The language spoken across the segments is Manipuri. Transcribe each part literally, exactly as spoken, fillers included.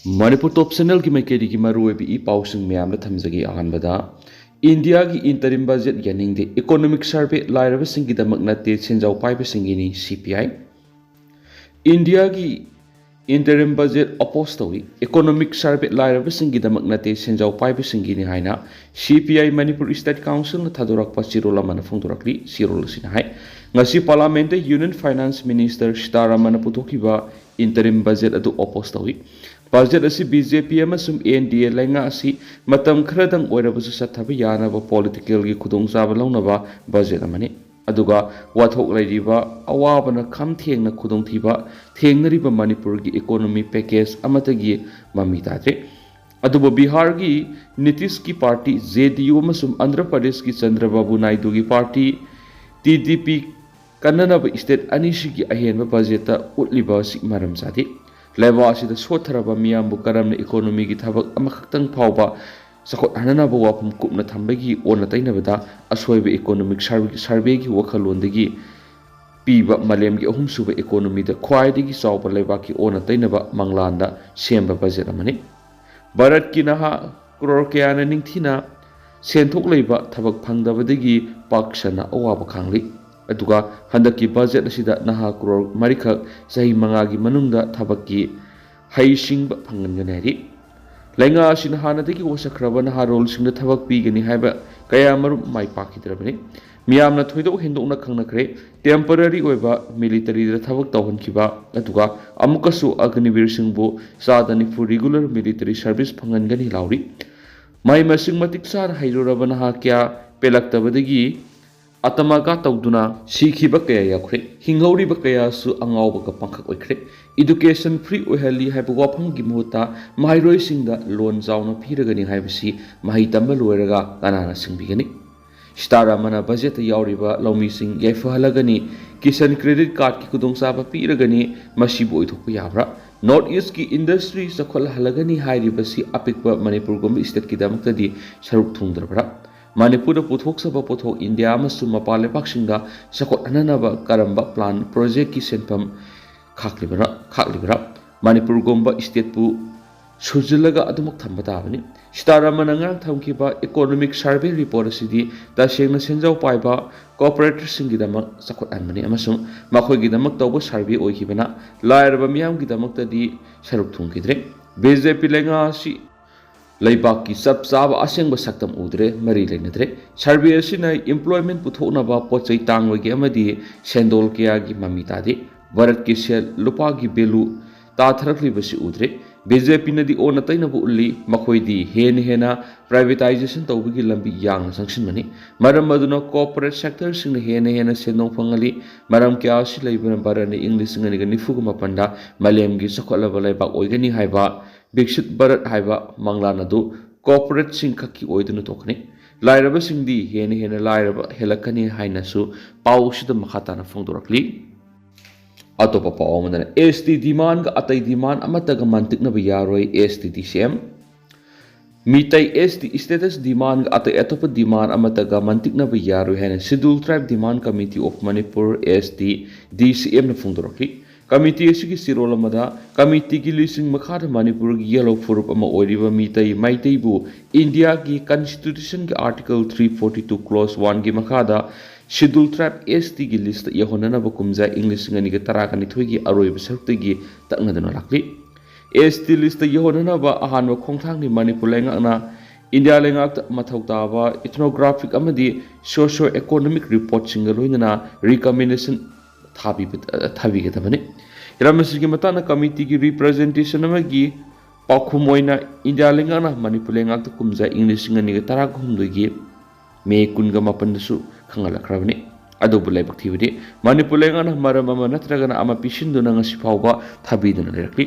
ꯃꯅꯤꯄꯨꯔ ꯇꯣꯞ ꯆꯦꯅꯦꯜꯒꯤ ꯃꯥꯏꯀꯩꯗꯒꯤ ꯃꯔꯨꯑꯣꯏꯕ ꯏ ꯄꯥꯎꯁꯤꯡ ꯃꯌꯥꯝꯗ ꯊꯝꯖꯒꯦ꯫ ꯑꯍꯥꯟꯕꯗ, ꯏꯟꯗꯤꯌꯥꯒꯤ interim budget ꯌꯥꯅꯤꯡꯗꯦ, economic survey ꯂꯥꯏꯔꯕꯁꯤꯡꯒꯤꯗꯃꯛ ꯅꯠꯇꯦ, ꯁꯦꯟꯖꯥꯎ ꯄꯥꯏꯕꯁꯤꯡꯒꯤꯅꯤ, ꯁꯤ ꯄꯤ ꯑꯥꯏ꯫ ꯏꯟꯗꯤꯌꯥꯒꯤ interim budget oppose ꯇꯧꯏ, economic survey ꯂꯥꯏꯔꯕꯁꯤꯡꯒꯤꯗꯃꯛ ꯅꯠꯇꯦ, ꯁꯦꯟꯖꯥꯎ ꯄꯥꯏꯕꯁꯤꯡꯒꯤꯅꯤ ꯍꯥꯏꯅ ꯁꯤ ꯄꯤ ꯑꯥꯏ ꯃꯅꯤꯄꯨꯔ ꯏꯁꯇꯦꯠ ꯀꯥꯎꯟꯁꯤꯜꯅ ꯊꯥꯗꯣꯔꯛꯄ ꯆꯦꯔꯣꯜ ꯑꯃꯅ ꯐꯣꯡꯗꯣꯔꯛꯂꯤ꯫ ꯆꯦꯔꯣꯜ ꯑꯁꯤꯅ ꯍꯥꯏ, ꯉꯁꯤ ꯄꯥꯔꯂꯥꯃꯦꯟꯗ ꯌꯨꯅꯤꯌꯟ ꯐꯥꯏꯅꯥꯟꯁ ꯃꯤꯅꯤꯁꯇꯔ ꯁꯤꯇꯥꯔꯥꯃꯟꯅ ꯄꯨꯊꯣꯛꯈꯤꯕ interim budget ꯑꯗꯨ oppose ꯇꯧꯏ꯫ Budget ꯑꯁꯤ ꯕꯤ ꯖꯦ ꯄꯤ ꯑꯃꯁꯨꯡ ꯑꯦꯟ ꯗꯤ ꯑꯦ ꯂꯩꯉꯥꯛ ꯑꯁꯤ ꯃꯇꯝ ꯈꯔꯗꯪ ꯑꯣꯏꯔꯕꯁꯨ ꯆꯠꯊꯕ ꯌꯥꯅꯕ political ꯒꯤ ꯈꯨꯗꯣꯡꯆꯥꯕ ꯂꯧꯅꯕ budget ꯑꯃꯅꯤ꯫ ꯑꯗꯨꯒ ꯋꯥꯊꯣꯛ ꯂꯩꯔꯤꯕ ꯑꯋꯥꯕꯅ ꯈꯝ ꯊꯦꯡꯅ ꯈꯨꯗꯣꯡꯊꯤꯕ ꯊꯦꯡꯅꯔꯤꯕ ꯃꯅꯤꯄꯨꯔꯒꯤ economy package ꯑꯃꯠꯇꯒꯤ ꯃꯃꯤ ꯇꯥꯗ꯭ꯔꯦ꯫ ꯑꯗꯨꯕꯨ ꯕꯤꯍꯥꯔꯒꯤ ꯅꯤꯇꯤꯁꯀꯤ ꯄꯥꯔꯇꯤ ꯖꯦ ꯗꯤ ꯌꯨ ꯑꯃꯁꯨꯡ ꯑꯟꯙ꯭ꯔ ꯄ꯭ꯔꯗꯦꯁꯀꯤ ꯆꯟꯗ꯭ꯔꯕꯥꯕꯨ ꯅꯥꯏꯗꯨꯒꯤ ꯄꯥꯔꯇꯤ ꯇꯤ ꯗꯤ ꯄꯤ ꯀꯟꯅꯅꯕ ꯏꯁꯇꯦꯠ ꯑꯅꯤꯁꯤꯒꯤ ꯑꯍꯦꯟꯕ ꯕꯖꯦꯠꯇ ꯎꯠꯂꯤꯕ ꯑꯁꯤ ꯃꯔꯝ ꯆꯥꯗꯦ꯫ ꯂꯩꯕꯥꯛ ꯑꯁꯤꯗ ꯁꯣꯠꯊꯔꯕ ꯃꯤꯌꯥꯝꯕꯨ ꯀꯔꯝꯅ economy ꯒꯤ ꯊꯕꯛ ꯑꯃꯈꯛꯇꯪ ꯐꯥꯎꯕ ꯆꯥꯎꯈꯠꯍꯟꯅꯅꯕ ꯋꯥꯐꯝ ꯀꯨꯞꯅ ꯊꯝꯕꯒꯤ ꯑꯣꯟꯅ ꯇꯩꯅꯕꯗ ꯑꯁꯣꯏꯕ economic survey ꯒꯤ ꯋꯥꯈꯜꯂꯣꯟꯗꯒꯤ ꯄꯤꯕ ꯃꯥꯂꯦꯝꯒꯤ ꯑꯍꯨꯝꯁꯨꯕ economy ꯗ ꯈ꯭ꯋꯥꯏꯗꯒꯤ ꯆꯥꯎꯕ ꯂꯩꯕꯥꯛꯀꯤ ꯑꯣꯟꯅ ꯇꯩꯅꯕ ꯃꯪꯂꯥꯟꯗ ꯁꯦꯝꯕ ꯕꯖꯦꯠ ꯑꯃꯅꯤ꯫ ꯚꯥꯔꯠꯀꯤ ꯅꯍꯥ ꯀ꯭ꯔꯣꯔ ꯀꯌꯥꯅ ꯅꯤꯡꯊꯤꯅ ꯁꯦꯟꯊꯣꯛ ꯂꯩꯕ ꯊꯕꯛ ꯐꯪꯗꯕꯗꯒꯤ ꯄꯥꯛ ꯁꯟꯅ ꯑꯋꯥꯕ ꯈꯥꯡꯂꯤ꯫ ꯑꯗꯨꯒ ꯍꯟꯗꯛꯀꯤ ꯕꯖꯦꯠ ꯑꯁꯤꯗ ꯅꯍꯥ ꯀ꯭ꯔꯣꯔ ꯃꯔꯤꯈꯛ ꯆꯍꯤ ꯃꯉꯥꯒꯤ ꯃꯅꯨꯡꯗ ꯊꯕꯛꯀꯤ ꯍꯩꯁꯤꯡꯕ ꯐꯪꯍꯟꯒꯅꯤ ꯍꯥꯏꯔꯤ꯫ ꯂꯩꯉꯥꯛ ꯑꯁꯤꯅ ꯍꯥꯟꯅꯗꯒꯤ ꯋꯥꯁꯛꯈ꯭ꯔꯕ ꯅꯍꯥꯔꯣꯜꯁꯤꯡꯗ ꯊꯕꯛ ꯄꯤꯒꯅꯤ ꯍꯥꯏꯕ ꯀꯌꯥ ꯃꯔꯨꯝ ꯃꯥꯏ ꯄꯥꯛꯈꯤꯗ꯭ꯔꯕꯅꯤ꯫ ꯃꯤꯌꯥꯝꯅ ꯊꯣꯏꯗꯣꯛ ꯍꯦꯟꯗꯣꯛꯅ ꯈꯪꯅꯈ꯭ꯔꯦ꯫ Temporary ꯑꯣꯏꯕ military ꯗ ꯊꯕꯛ ꯇꯧꯍꯟꯈꯤꯕ, ꯑꯗꯨꯒ ꯑꯃꯨꯛꯀꯁꯨ ꯑꯒꯅꯤꯕꯤꯔꯁꯤꯡꯕꯨ ꯆꯥꯗ ꯅꯤꯐꯨ regular military service ꯐꯪꯍꯟꯒꯅꯤ ꯂꯥꯎꯔꯤ꯫ ꯃꯍꯩ ꯃꯁꯤꯡ ꯃꯇꯤꯛ ꯆꯥꯅ ꯍꯩꯔꯨꯔꯕ ꯅꯍꯥ ꯀꯌꯥ ꯄꯦꯜꯂꯛꯇꯕꯗꯒꯤ ꯑꯇꯃꯒ ꯇꯧꯗꯨꯅ ꯁꯤꯈꯤꯕ ꯀꯌꯥ ꯌꯥꯎꯈ꯭ꯔꯦ꯫ ꯍꯤꯡꯍꯧꯔꯤꯕ ꯀꯌꯥꯁꯨ ꯑꯉꯥꯎꯕꯒ ꯄꯥꯡꯈꯛ ꯑꯣꯏꯈ꯭ꯔꯦ꯫ Education free ꯑꯣꯏꯍꯜꯂꯤ ꯍꯥꯏꯕ ꯋꯥꯐꯝꯒꯤ ꯃꯍꯨꯠꯇ ꯃꯍꯩꯔꯣꯏꯁꯤꯡꯗ loan ꯆꯥꯎꯅ ꯄꯤꯔꯒꯅꯤ ꯍꯥꯏꯕꯁꯤ ꯃꯍꯩ ꯇꯝꯕ ꯂꯣꯏꯔꯒ ꯀꯅꯥꯅ ꯁꯤꯡꯕꯤꯒꯅꯤ? ꯁꯤꯇꯥꯔꯥꯃꯟꯅ ꯕꯖꯦꯠꯇ ꯌꯥꯎꯔꯤꯕ ꯂꯧꯃꯤꯁꯤꯡ ꯌꯥꯏꯐꯍꯜꯂꯒꯅꯤ, ꯀꯤꯁꯟ credit card ꯀꯤ ꯈꯨꯗꯣꯡꯆꯥꯕ ꯄꯤꯔꯒꯅꯤ, ꯃꯁꯤꯕꯨ ꯑꯣꯏꯊꯣꯛꯄ ꯌꯥꯕ꯭ꯔꯥ? North East ꯀꯤ industry ꯆꯥꯎꯈꯠꯍꯜꯂꯒꯅꯤ ꯍꯥꯏꯔꯤꯕꯁꯤ ꯑꯄꯤꯛꯄ ꯃꯅꯤꯄꯨꯔꯒꯨꯝꯕ state ꯀꯤꯗꯃꯛꯇꯗꯤ ꯁꯔꯨꯛ ꯊꯨꯡꯗ꯭ꯔꯕ꯭ꯔꯥ? ꯃꯅꯤꯄꯨꯔꯗ ꯄꯨꯊꯣꯛꯆꯕ ꯄꯣꯠꯊꯣꯛ ꯏꯟꯗꯤꯌꯥ ꯑꯃꯁꯨꯡ ꯃꯄꯥꯟ ꯂꯩꯕꯥꯛꯁꯤꯡꯗ ꯆꯥꯎꯈꯠꯍꯟꯅꯅꯕ ꯀꯔꯝꯕ plan, project ꯀꯤ ꯁꯦꯟꯐꯝ ꯈꯥꯛꯂꯤꯕ꯭ꯔꯥ, ꯈꯥꯛꯂꯤꯕ꯭ꯔꯥ? ꯃꯅꯤꯄꯨꯔꯒꯨꯝꯕ state ꯄꯨ ꯁꯨꯖꯤꯜꯂꯒ ꯑꯗꯨꯃꯛ ꯊꯝꯕ ꯇꯥꯕꯅꯤ꯫ ꯁꯤꯇꯥꯔꯥꯃꯟꯅ ꯉꯔꯥꯡ ꯊꯝꯈꯤꯕ Economic Survey Report ꯑꯁꯤꯗꯤ ꯇꯁꯦꯡꯅ ꯁꯦꯟꯖꯥꯎ ꯄꯥꯏꯕ corporateꯁꯤꯡꯒꯤꯗꯃꯛ ꯆꯥꯎꯈꯠꯍꯟꯕꯅꯤ ꯑꯃꯁꯨꯡ ꯃꯈꯣꯏꯒꯤꯗꯃꯛ ꯇꯧꯕ survey ꯑꯣꯏꯈꯤꯕꯅ ꯂꯥꯏꯔꯕ ꯃꯤꯌꯥꯝꯒꯤꯗꯃꯛꯇꯗꯤ ꯁꯔꯨꯛ ꯊꯨꯡꯈꯤꯗ꯭ꯔꯦ꯫ BJP ꯂꯩꯉꯥꯛ ꯑꯁꯤ ꯂꯩꯕꯥꯛꯀꯤ ꯆꯞ ꯆꯥꯕ ꯑꯁꯦꯡꯕ ꯁꯛꯇꯝ ꯎꯗ꯭ꯔꯦ, ꯃꯔꯤ ꯂꯩꯅꯗ꯭ꯔꯦ꯫ Survey ꯑꯁꯤꯅ employment ꯄꯨꯊꯣꯛꯅꯕ ꯄꯣꯠ ꯆꯩ ꯇꯥꯡꯕꯒꯤ ꯑꯃꯗꯤ ꯁꯦꯟꯗꯣꯜ ꯀꯌꯥꯒꯤ ꯃꯃꯤ ꯇꯥꯗꯦ꯫ ꯚꯥꯔꯠꯀꯤ ꯁꯦꯜ ꯂꯨꯄꯥꯒꯤ value ꯇꯥꯊꯔꯛꯂꯤꯕꯁꯤ ꯎꯗ꯭ꯔꯦ꯫ BJPꯅꯗꯤ ꯑꯣꯟꯅ ꯇꯩꯅꯕ ꯎꯠꯂꯤ, ꯃꯈꯣꯏꯗꯤ ꯍꯦꯟꯅ ꯍꯦꯟꯅ privatization ꯇꯧꯕꯒꯤ ꯂꯝꯕꯤ ꯌꯥꯡꯅ ꯆꯪꯁꯤꯟꯕꯅꯤ꯫ ꯃꯔꯝ ꯑꯗꯨꯅ corporate sectorꯁꯤꯡꯅ ꯍꯦꯟꯅ ꯍꯦꯟꯅ ꯁꯦꯟꯗꯣꯡ ꯐꯪꯍꯜꯂꯤ꯫ ꯃꯔꯝ ꯀꯌꯥ ꯑꯁꯤ ꯂꯩꯕꯅ ꯚꯥꯔꯠꯅ ꯏꯪ ꯂꯤꯁꯤꯡ ꯑꯅꯤꯒ ꯅꯤꯐꯨꯒ ꯃꯥꯄꯟꯗ ꯃꯥꯂꯦꯝꯒꯤ ꯆꯥꯎꯈꯠꯂꯕ ꯂꯩꯕꯥꯛ ꯑꯣꯏꯒꯅꯤ ꯍꯥꯏꯕ Viksit Bharat ꯍꯥꯏꯕ ꯃꯪꯂꯥꯟ ꯑꯗꯨ corporateꯁꯤꯡ ꯈꯛꯀꯤ ꯑꯣꯏꯗꯨꯅ ꯊꯣꯛꯀꯅꯤ꯫ ꯂꯥꯏꯔꯕꯁꯤꯡꯗꯤ ꯍꯦꯟꯅ ꯍꯦꯟꯅ ꯂꯥꯏꯔꯕ ꯍꯦꯜꯂꯛꯀꯅꯤ ꯍꯥꯏꯅꯁꯨ ꯄꯥꯎ ꯑꯁꯤꯗ ꯃꯈꯥ ꯇꯥꯅ ꯐꯣꯡꯗꯣꯔꯛꯂꯤ꯫ ꯑꯇꯣꯞꯄ ꯄꯥꯎ ꯑꯃꯗꯅ, ST demand ꯒ ꯑꯇꯩ demand ꯑꯃꯠꯇꯒ ꯃꯟꯇꯤꯛꯅꯕ ꯌꯥꯔꯣꯏ, ST DCM꯫ Meitei ST status demand ꯒ ꯑꯇꯩ ꯑꯇꯣꯞꯄ demand ꯑꯃꯠꯇꯒ ꯃꯟꯇꯤꯛꯅꯕ ꯌꯥꯔꯣꯏ ꯍꯥꯏꯅ Scheduled Tribe Demand Committee of Manipur, ST DCM ꯅ ꯐꯣꯡꯗꯣꯔꯛꯂꯤ꯫ Committee ꯑꯁꯤꯒꯤ ꯆꯦꯔꯣꯜ ꯑꯃꯗ, committee ꯒꯤ ꯂꯨꯆꯤꯡ ꯃꯈꯥꯗ ꯃꯅꯤꯄꯨꯔꯒꯤ ꯌꯦꯜꯍꯧ ꯐꯨꯔꯨꯞ ꯑꯃ ꯑꯣꯏꯔꯤꯕ ꯃꯤꯇꯩ ꯃꯩꯇꯩꯕꯨ ꯏꯟꯗꯤꯌꯥꯒꯤ constitution ꯒꯤ Article three forty two clause one ꯒꯤ ꯃꯈꯥꯗ Scheduled Tribe ST ꯒꯤ list ꯇ ꯌꯧꯍꯟꯅꯅꯕ ꯀꯨꯝꯖꯥ ꯏꯪ ꯂꯤꯁꯤꯡ ꯑꯅꯤꯒ ꯇꯔꯥꯅꯤꯊꯣꯏꯒꯤ ꯑꯔꯣꯏꯕ ꯁꯔꯨꯛꯇꯒꯤ ꯇꯛꯅꯗꯨꯅ ꯂꯥꯛꯂꯤ꯫ ST list ꯇ ꯌꯧꯍꯟꯅꯅꯕ ꯑꯍꯥꯟꯕ ꯈꯣꯡꯊꯥꯡꯗꯤ ꯃꯅꯤꯄꯨꯔ ꯂꯩꯉꯥꯛꯅ ꯏꯟꯗꯤꯌꯥ ꯂꯩꯉꯥꯛꯇ ꯃꯊꯧ ꯇꯥꯕ ethnographic ꯑꯃꯗꯤ socio economic report ꯁꯤꯡꯒ ꯂꯣꯏꯅꯅ recommendation ꯊꯥꯕꯤꯕ, ꯊꯥꯕꯤꯒꯗꯕꯅꯤ꯫ ꯍꯤꯔꯝ ꯑꯁꯤꯒꯤ ꯃꯇꯥꯡꯗ committee ꯒꯤ representation ꯑꯃꯒꯤ ꯄꯥꯎꯈꯨꯝ ꯑꯣꯏꯅ ꯏꯟꯗꯤꯌꯥ ꯂꯩꯉꯥꯛꯅ ꯃꯅꯤꯄꯨꯔ ꯂꯩꯉꯥꯛꯇ ꯀꯨꯝꯖꯥ ꯏꯪ ꯂꯤꯁꯤꯡ ꯑꯅꯤꯒ ꯇꯔꯥꯍꯨꯝꯗꯣꯏꯒꯤ ꯃꯦ ꯀꯨꯟꯒ ꯃꯥꯄꯟꯗꯁꯨ ꯈꯪꯍꯜꯂꯛꯈ꯭ꯔꯕꯅꯤ꯫ ꯑꯗꯨꯕꯨ ꯂꯥꯏꯕꯛ ꯊꯤꯕꯗꯤ ꯃꯅꯤꯄꯨꯔ ꯂꯩꯉꯥꯛꯅ ꯃꯔꯝ ꯑꯃ ꯅꯠꯇ꯭ꯔꯒꯅ ꯑꯃ ꯄꯤꯁꯤꯟꯗꯨꯅ ꯉꯁꯤ ꯐꯥꯎꯕ ꯊꯥꯕꯤꯗꯨꯅ ꯂꯩꯔꯛꯂꯤ꯫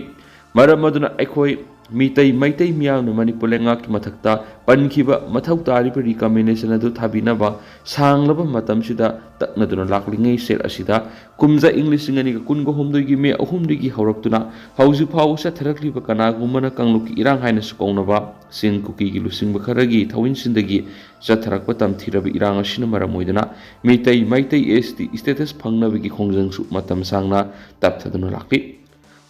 ꯃꯔꯝ ꯑꯗꯨꯅ ꯑꯩꯈꯣꯏ ꯃꯤꯇꯩ ꯃꯩꯇꯩ ꯃꯤꯌꯥꯝꯅ ꯃꯅꯤꯄꯨꯔ ꯂꯩꯉꯥꯛꯀꯤ ꯃꯊꯛꯇ ꯄꯟꯈꯤꯕ ꯃꯊꯧ ꯇꯥꯔꯤꯕ recommendation ꯑꯗꯨ ꯊꯥꯕꯤꯅꯕ ꯁꯥꯡꯂꯕ ꯃꯇꯝꯁꯤꯗ ꯇꯛꯅꯗꯨꯅ ꯂꯥꯛꯂꯤꯉꯩ ꯁꯦꯜ ꯑꯁꯤꯗ ꯀꯨꯝꯖꯥ ꯏꯪ ꯂꯤꯁꯤꯡ ꯑꯅꯤꯒ ꯀꯨꯟꯒ ꯍꯨꯝꯗꯣꯏꯒꯤ ꯃꯦ ꯑꯍꯨꯝꯗꯒꯤ ꯍꯧꯔꯛꯇꯨꯅ ꯍꯧꯖꯤꯛ ꯐꯥꯎꯕ ꯆꯠꯊꯔꯛꯂꯤꯕ ꯀꯅꯥꯒꯨꯝꯕꯅ ꯀꯥꯡꯂꯨꯞꯀꯤ ꯏꯔꯥꯡ ꯍꯥꯏꯅꯁꯨ ꯀꯧꯅꯕ ꯆꯤꯡ ꯀꯨꯀꯤꯒꯤ ꯂꯨꯆꯤꯡꯕ ꯈꯔꯒꯤ ꯊꯧꯑꯣꯏꯟꯁꯤꯟꯗꯒꯤ ꯆꯠꯊꯔꯛꯄ ꯇꯝꯊꯤꯔꯕ ꯏꯔꯥꯡ ꯑꯁꯤꯅ ꯃꯔꯝ ꯑꯣꯏꯗꯨꯅ ꯃꯤꯇꯩ ꯃꯩꯇꯩ ST status ꯐꯪꯅꯕꯒꯤ ꯈꯣꯡꯖꯪꯁꯨ ꯃꯇꯝ ꯁꯥꯡꯅ ꯇꯞꯊꯗꯨꯅ ꯂꯥꯛꯂꯤ꯫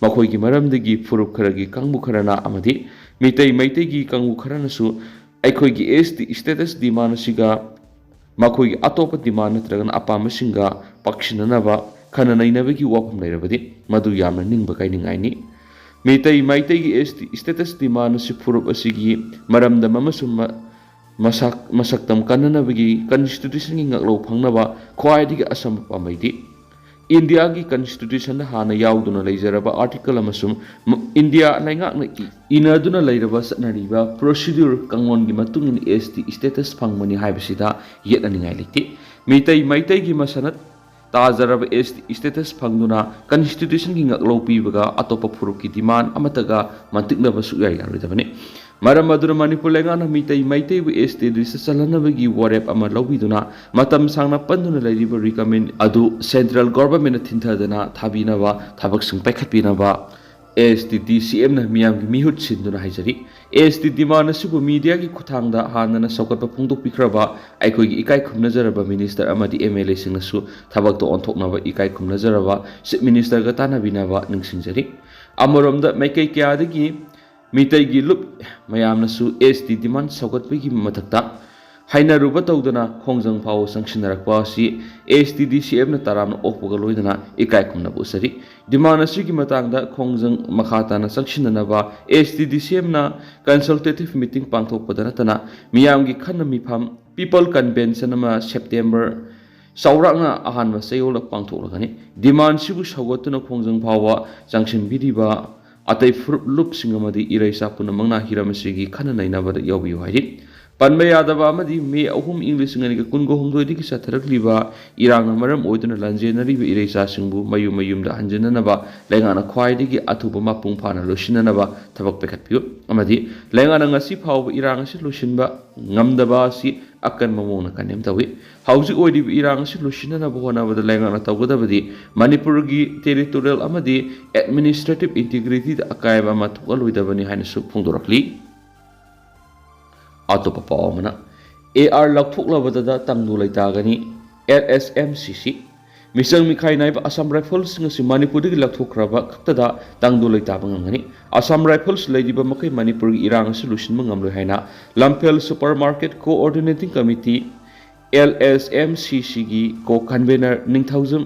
ꯃꯈꯣꯏꯒꯤ ꯃꯔꯝꯗꯒꯤ ꯐꯨꯔꯨꯞ ꯈꯔꯒꯤ ꯀꯥꯡꯕꯨ ꯈꯔꯅ ꯑꯃꯗꯤ ꯃꯤꯇꯩ ꯃꯩꯇꯩꯒꯤ ꯀꯥꯡꯕꯨ ꯈꯔꯅꯁꯨ ꯑꯩꯈꯣꯏꯒꯤ ꯑꯦꯁ ꯇꯤ status demand ꯑꯁꯤꯒ ꯃꯈꯣꯏꯒꯤ ꯑꯇꯣꯞꯄ demand ꯅꯠꯇ꯭ꯔꯒꯅ ꯑꯄꯥꯝꯕꯁꯤꯡꯒ ꯄꯥꯛꯁꯤꯟꯅꯅꯕ ꯈꯟꯅ ꯅꯩꯅꯕꯒꯤ ꯋꯥꯐꯝ ꯂꯩꯔꯕꯗꯤ ꯃꯗꯨ ꯌꯥꯝꯅ ꯅꯤꯡꯕ ꯀꯥꯏꯅꯤꯡꯉꯥꯏꯅꯤ꯫ ꯃꯤꯇꯩ ꯃꯩꯇꯩꯒꯤ ꯑꯦꯁ ꯇꯤ status demand ꯑꯁꯤ ꯐꯨꯔꯨꯞ ꯑꯁꯤꯒꯤ ꯃꯔꯝꯗꯝ ꯑꯃꯁꯨꯡ ꯃ-, ꯃꯁꯛ, ꯃꯁꯛꯇꯝ ꯀꯟꯅꯅꯕꯒꯤ constitution ꯒꯤ ꯉꯥꯛꯂꯧ ꯐꯪꯅꯕ ꯈ꯭ꯋꯥꯏꯗꯒꯤ ꯑꯁꯝꯕ ꯄꯥꯝꯕꯩꯗꯤ ꯏꯟꯗꯤꯌꯥꯒꯤ constitution ꯗ ꯍꯥꯟꯅ ꯌꯥꯎꯗꯨꯅ ꯂꯩꯖꯔꯕ article ꯑꯃꯁꯨꯡ ꯃ-, ꯏꯟꯗꯤꯌꯥ ꯂꯩꯉꯥꯛꯅ ꯏ-, ꯏꯅꯗꯨꯅ ꯂꯩꯔꯕ ꯆꯠꯅꯔꯤꯕ procedure ꯀꯥꯡꯂꯣꯟꯒꯤ ꯃꯇꯨꯡ ꯏꯟꯅ ꯑꯦꯁ ꯇꯤ status ꯐꯪꯕꯅꯤ ꯍꯥꯏꯕꯁꯤꯗ ꯌꯦꯠꯅꯅꯤꯡꯉꯥꯏ ꯂꯩꯇꯦ꯫ ꯃꯤꯇꯩ ꯃꯩꯇꯩꯒꯤ ꯃꯁꯥꯅ ꯇꯥꯖꯔꯕ ꯑꯦꯁ ꯇꯤ status ꯐꯪꯗꯨꯅ constitution ꯒꯤ ꯉꯥꯛꯂꯧ ꯄꯤꯕꯒ ꯑꯇꯣꯞꯄ ꯐꯨꯔꯨꯞꯀꯤ demand ꯑꯃꯠꯇꯒ ꯃꯟꯇꯤꯛꯅꯕ ꯁꯨꯛꯌꯥ ꯌꯥꯔꯣꯏꯗꯕꯅꯤ꯫ ꯃꯔꯝ ꯑꯗꯨꯅ ꯃꯅꯤꯄꯨꯔ ꯂꯩꯉꯥꯛꯅ ꯃꯤꯇꯩ ꯃꯩꯇꯩꯕꯨ ꯑꯦꯁ ꯇꯤ list ꯆꯜꯍꯟꯅꯕꯒꯤ ꯋꯥꯔꯦꯞ ꯑꯃ ꯂꯧꯕꯤꯗꯨꯅ ꯃꯇꯝ ꯁꯥꯡꯅ ꯄꯟꯗꯨꯅ ꯂꯩꯔꯤꯕ recommend ꯑꯗꯨ central government ꯅ ꯊꯤꯟꯊꯗꯅ ꯊꯥꯕꯤꯅꯕ ꯊꯕꯛꯁꯤꯡ ꯄꯥꯏꯈꯠꯄꯤꯅꯕ ꯑꯦꯁ ꯇꯤ ꯗꯤ ꯁꯤ ꯑꯦꯝ ꯅ ꯃꯤꯌꯥꯝꯒꯤ ꯃꯤꯍꯨꯠ ꯁꯤꯟꯗꯨꯅ ꯍꯥꯏꯖꯔꯤ꯫ ꯑꯦꯁ ꯇꯤ demand ꯑꯁꯤꯕꯨ media ꯒꯤ ꯈꯨꯠꯊꯥꯡꯗ ꯍꯥꯟꯅꯅ ꯁꯧꯒꯠꯄ ꯐꯣꯡꯗꯣꯛꯄꯤꯈ꯭ꯔꯕ ꯑꯩꯈꯣꯏꯒꯤ ꯏꯀꯥꯏ ꯈꯨꯝꯅꯖꯔꯕ minister ꯑꯃꯗꯤ ꯑꯦꯝ ꯑꯦꯜ ꯑꯦꯁꯤꯡꯅꯁꯨ ꯊꯕꯛꯇ ꯑꯣꯟꯊꯣꯛꯅꯕ ꯏꯀꯥꯏ ꯈꯨꯝꯅꯖꯔꯕ chief minister ꯒ ꯇꯥꯟꯅꯕꯤꯅꯕ ꯅꯤꯡꯁꯤꯡꯖꯔꯤ꯫ ꯑꯃꯔꯣꯝꯗ ꯃꯥꯏꯀꯩ ꯀꯌꯥꯗꯒꯤ ꯃꯤꯇꯩꯒꯤ ꯂꯨꯞ ꯃꯌꯥꯝꯅꯁꯨ ꯑꯦꯁ ꯇꯤ demand ꯁꯧꯒꯠꯄꯒꯤ ꯃꯊꯛꯇ ꯍꯥꯏꯅꯔꯨꯕ ꯇꯧꯗꯅ ꯈꯣꯡꯖꯪ ꯐꯥꯎꯕ ꯆꯪꯁꯤꯟꯅꯔꯛꯄ ꯑꯁꯤ ꯑꯦꯁ ꯇꯤ ꯗꯤ ꯁꯤ ꯑꯦꯝ ꯅ ꯇꯔꯥꯝꯅ ꯑꯣꯛꯄꯒ ꯂꯣꯏꯅꯅ ꯏꯀꯥꯏ ꯈꯨꯝꯅꯕ ꯎꯠꯆꯔꯤ꯫ Demand ꯑꯁꯤꯒꯤ ꯃꯇꯥꯡꯗ ꯈꯣꯡꯖꯪ ꯃꯈꯥ ꯇꯥꯅ ꯆꯪꯁꯤꯟꯅꯅꯕ ꯑꯦꯁ ꯇꯤ ꯗꯤ ꯁꯤ ꯑꯦꯝ ꯅ consultative meeting ꯄꯥꯡꯊꯣꯛꯄꯗ ꯅꯠꯇꯅ ꯃꯤꯌꯥꯝꯒꯤ ꯈꯟꯅ ꯃꯤꯐꯝ people convention ꯑꯃ September ꯆꯥꯎꯔꯥꯛꯅ ꯑꯍꯥꯟꯕ ꯆꯌꯣꯜꯗ ꯄꯥꯡꯊꯣꯛꯂꯒꯅꯤ꯫ Demand ꯁꯤꯕꯨ ꯁꯧꯒꯠꯇꯨꯅ ꯈꯣꯡꯖꯪ ꯐꯥꯎꯕ ꯆꯪꯁꯤꯟꯕꯤꯔꯤꯕ ꯑꯇꯩ ꯐꯨꯔꯨꯞ ꯂꯨꯞꯁꯤꯡ ꯑꯃꯗꯤ ꯏꯔꯩꯆꯥ ꯄꯨꯝꯅꯃꯛꯅ ꯍꯤꯔꯝ ꯑꯁꯤꯒꯤ ꯈꯟꯅ ꯅꯩꯅꯕꯗ ꯌꯥꯎꯕꯤꯌꯨ ꯍꯥꯏꯔꯤ꯫ ꯄꯟꯕ ꯌꯥꯗꯕ ꯑꯃꯗꯤ ꯃꯦ ꯑꯍꯨꯝ ꯏꯪ ꯂꯤꯁꯤꯡ ꯑꯅꯤꯒ ꯀꯨꯟꯒ ꯍꯨꯝꯗꯣꯏꯗꯒꯤ ꯆꯠꯊꯔꯛꯂꯤꯕ ꯏꯔꯥꯡꯅ ꯃꯔꯝ ꯑꯣꯏꯗꯨꯅ ꯂꯥꯟꯖꯦꯟꯅꯔꯤꯕ ꯏꯔꯩꯆꯥꯁꯤꯡꯕꯨ ꯃꯌꯨꯝ ꯃꯌꯨꯝꯗ ꯍꯟꯖꯤꯟꯅꯅꯕ ꯂꯩꯉꯥꯛꯅ ꯈ꯭ꯋꯥꯏꯗꯒꯤ ꯑꯊꯨꯕ ꯃꯄꯨꯡ ꯐꯥꯅ ꯂꯣꯏꯁꯤꯟꯅꯅꯕ ꯊꯕꯛ ꯄꯥꯏꯈꯠꯄꯤꯌꯨ ꯑꯃꯗꯤ ꯂꯩꯉꯥꯛꯅ ꯉꯁꯤ ꯐꯥꯎꯕ ꯏꯔꯥꯡ ꯑꯁꯤ ꯂꯣꯏꯁꯤꯟꯕ ꯉꯝꯗꯕ ꯑꯁꯤ ꯑꯀꯟꯕ ꯃꯑꯣꯡꯗ condemn ꯇꯧꯏ꯫ ꯍꯧꯖꯤꯛ ꯑꯣꯏꯔꯤꯕ ꯏꯔꯥꯡ ꯑꯁꯤ ꯂꯣꯏꯁꯤꯟꯅꯅꯕ ꯍꯣꯠꯅꯕꯗ ꯂꯩꯉꯥꯛꯅ ꯇꯧꯒꯗꯕꯗꯤ ꯃꯅꯤꯄꯨꯔꯒꯤ territorial ꯑꯃꯗꯤ administrative integrity ꯗ ꯑꯀꯥꯏꯕ ꯑꯃ ꯊꯣꯛꯍꯜꯂꯣꯏꯗꯕꯅꯤ ꯍꯥꯏꯅꯁꯨ ꯐꯣꯡꯗꯣꯔꯛꯂꯤ꯫ ꯑꯇꯣꯞꯄ ꯄꯥꯎ ꯑꯃꯅ, ꯑꯦ ꯑꯥꯔ ꯂꯧꯊꯣꯛꯂꯕꯗꯗ ꯇꯪꯗꯨ ꯂꯩꯇꯥꯒꯅꯤ, ꯑꯦꯜ ꯑꯦꯁ ꯑꯦꯝ ꯁꯤ ꯁꯤ꯫ ꯃꯤꯆꯪ ꯃꯤꯈꯥꯏ ꯅꯥꯏꯕ ꯑꯁꯥꯝ ꯔꯥꯏꯐꯜꯁꯤꯡ ꯑꯁꯤ ꯃꯅꯤꯄꯨꯔꯗꯒꯤ ꯂꯧꯊꯣꯛꯈ꯭ꯔꯕ ꯈꯛꯇꯗ ꯇꯥꯡꯗꯨ ꯂꯩꯇꯥꯕ ꯉꯝꯒꯅꯤ꯫ ꯑꯁꯥꯝ ꯔꯥꯏꯐꯜꯁ ꯂꯩꯔꯤꯕ ꯃꯈꯩ ꯃꯅꯤꯄꯨꯔꯒꯤ ꯏꯔꯥꯡ ꯑꯁꯤ ꯂꯣꯏꯁꯤꯟꯕ ꯉꯝꯂꯣꯏ ꯍꯥꯏꯅ Lamphel super market coordinating committee, L S M C ꯁꯤꯒꯤ ꯀꯣ ꯀꯟꯚꯦꯅꯔ ꯅꯤꯡꯊꯧꯖꯝ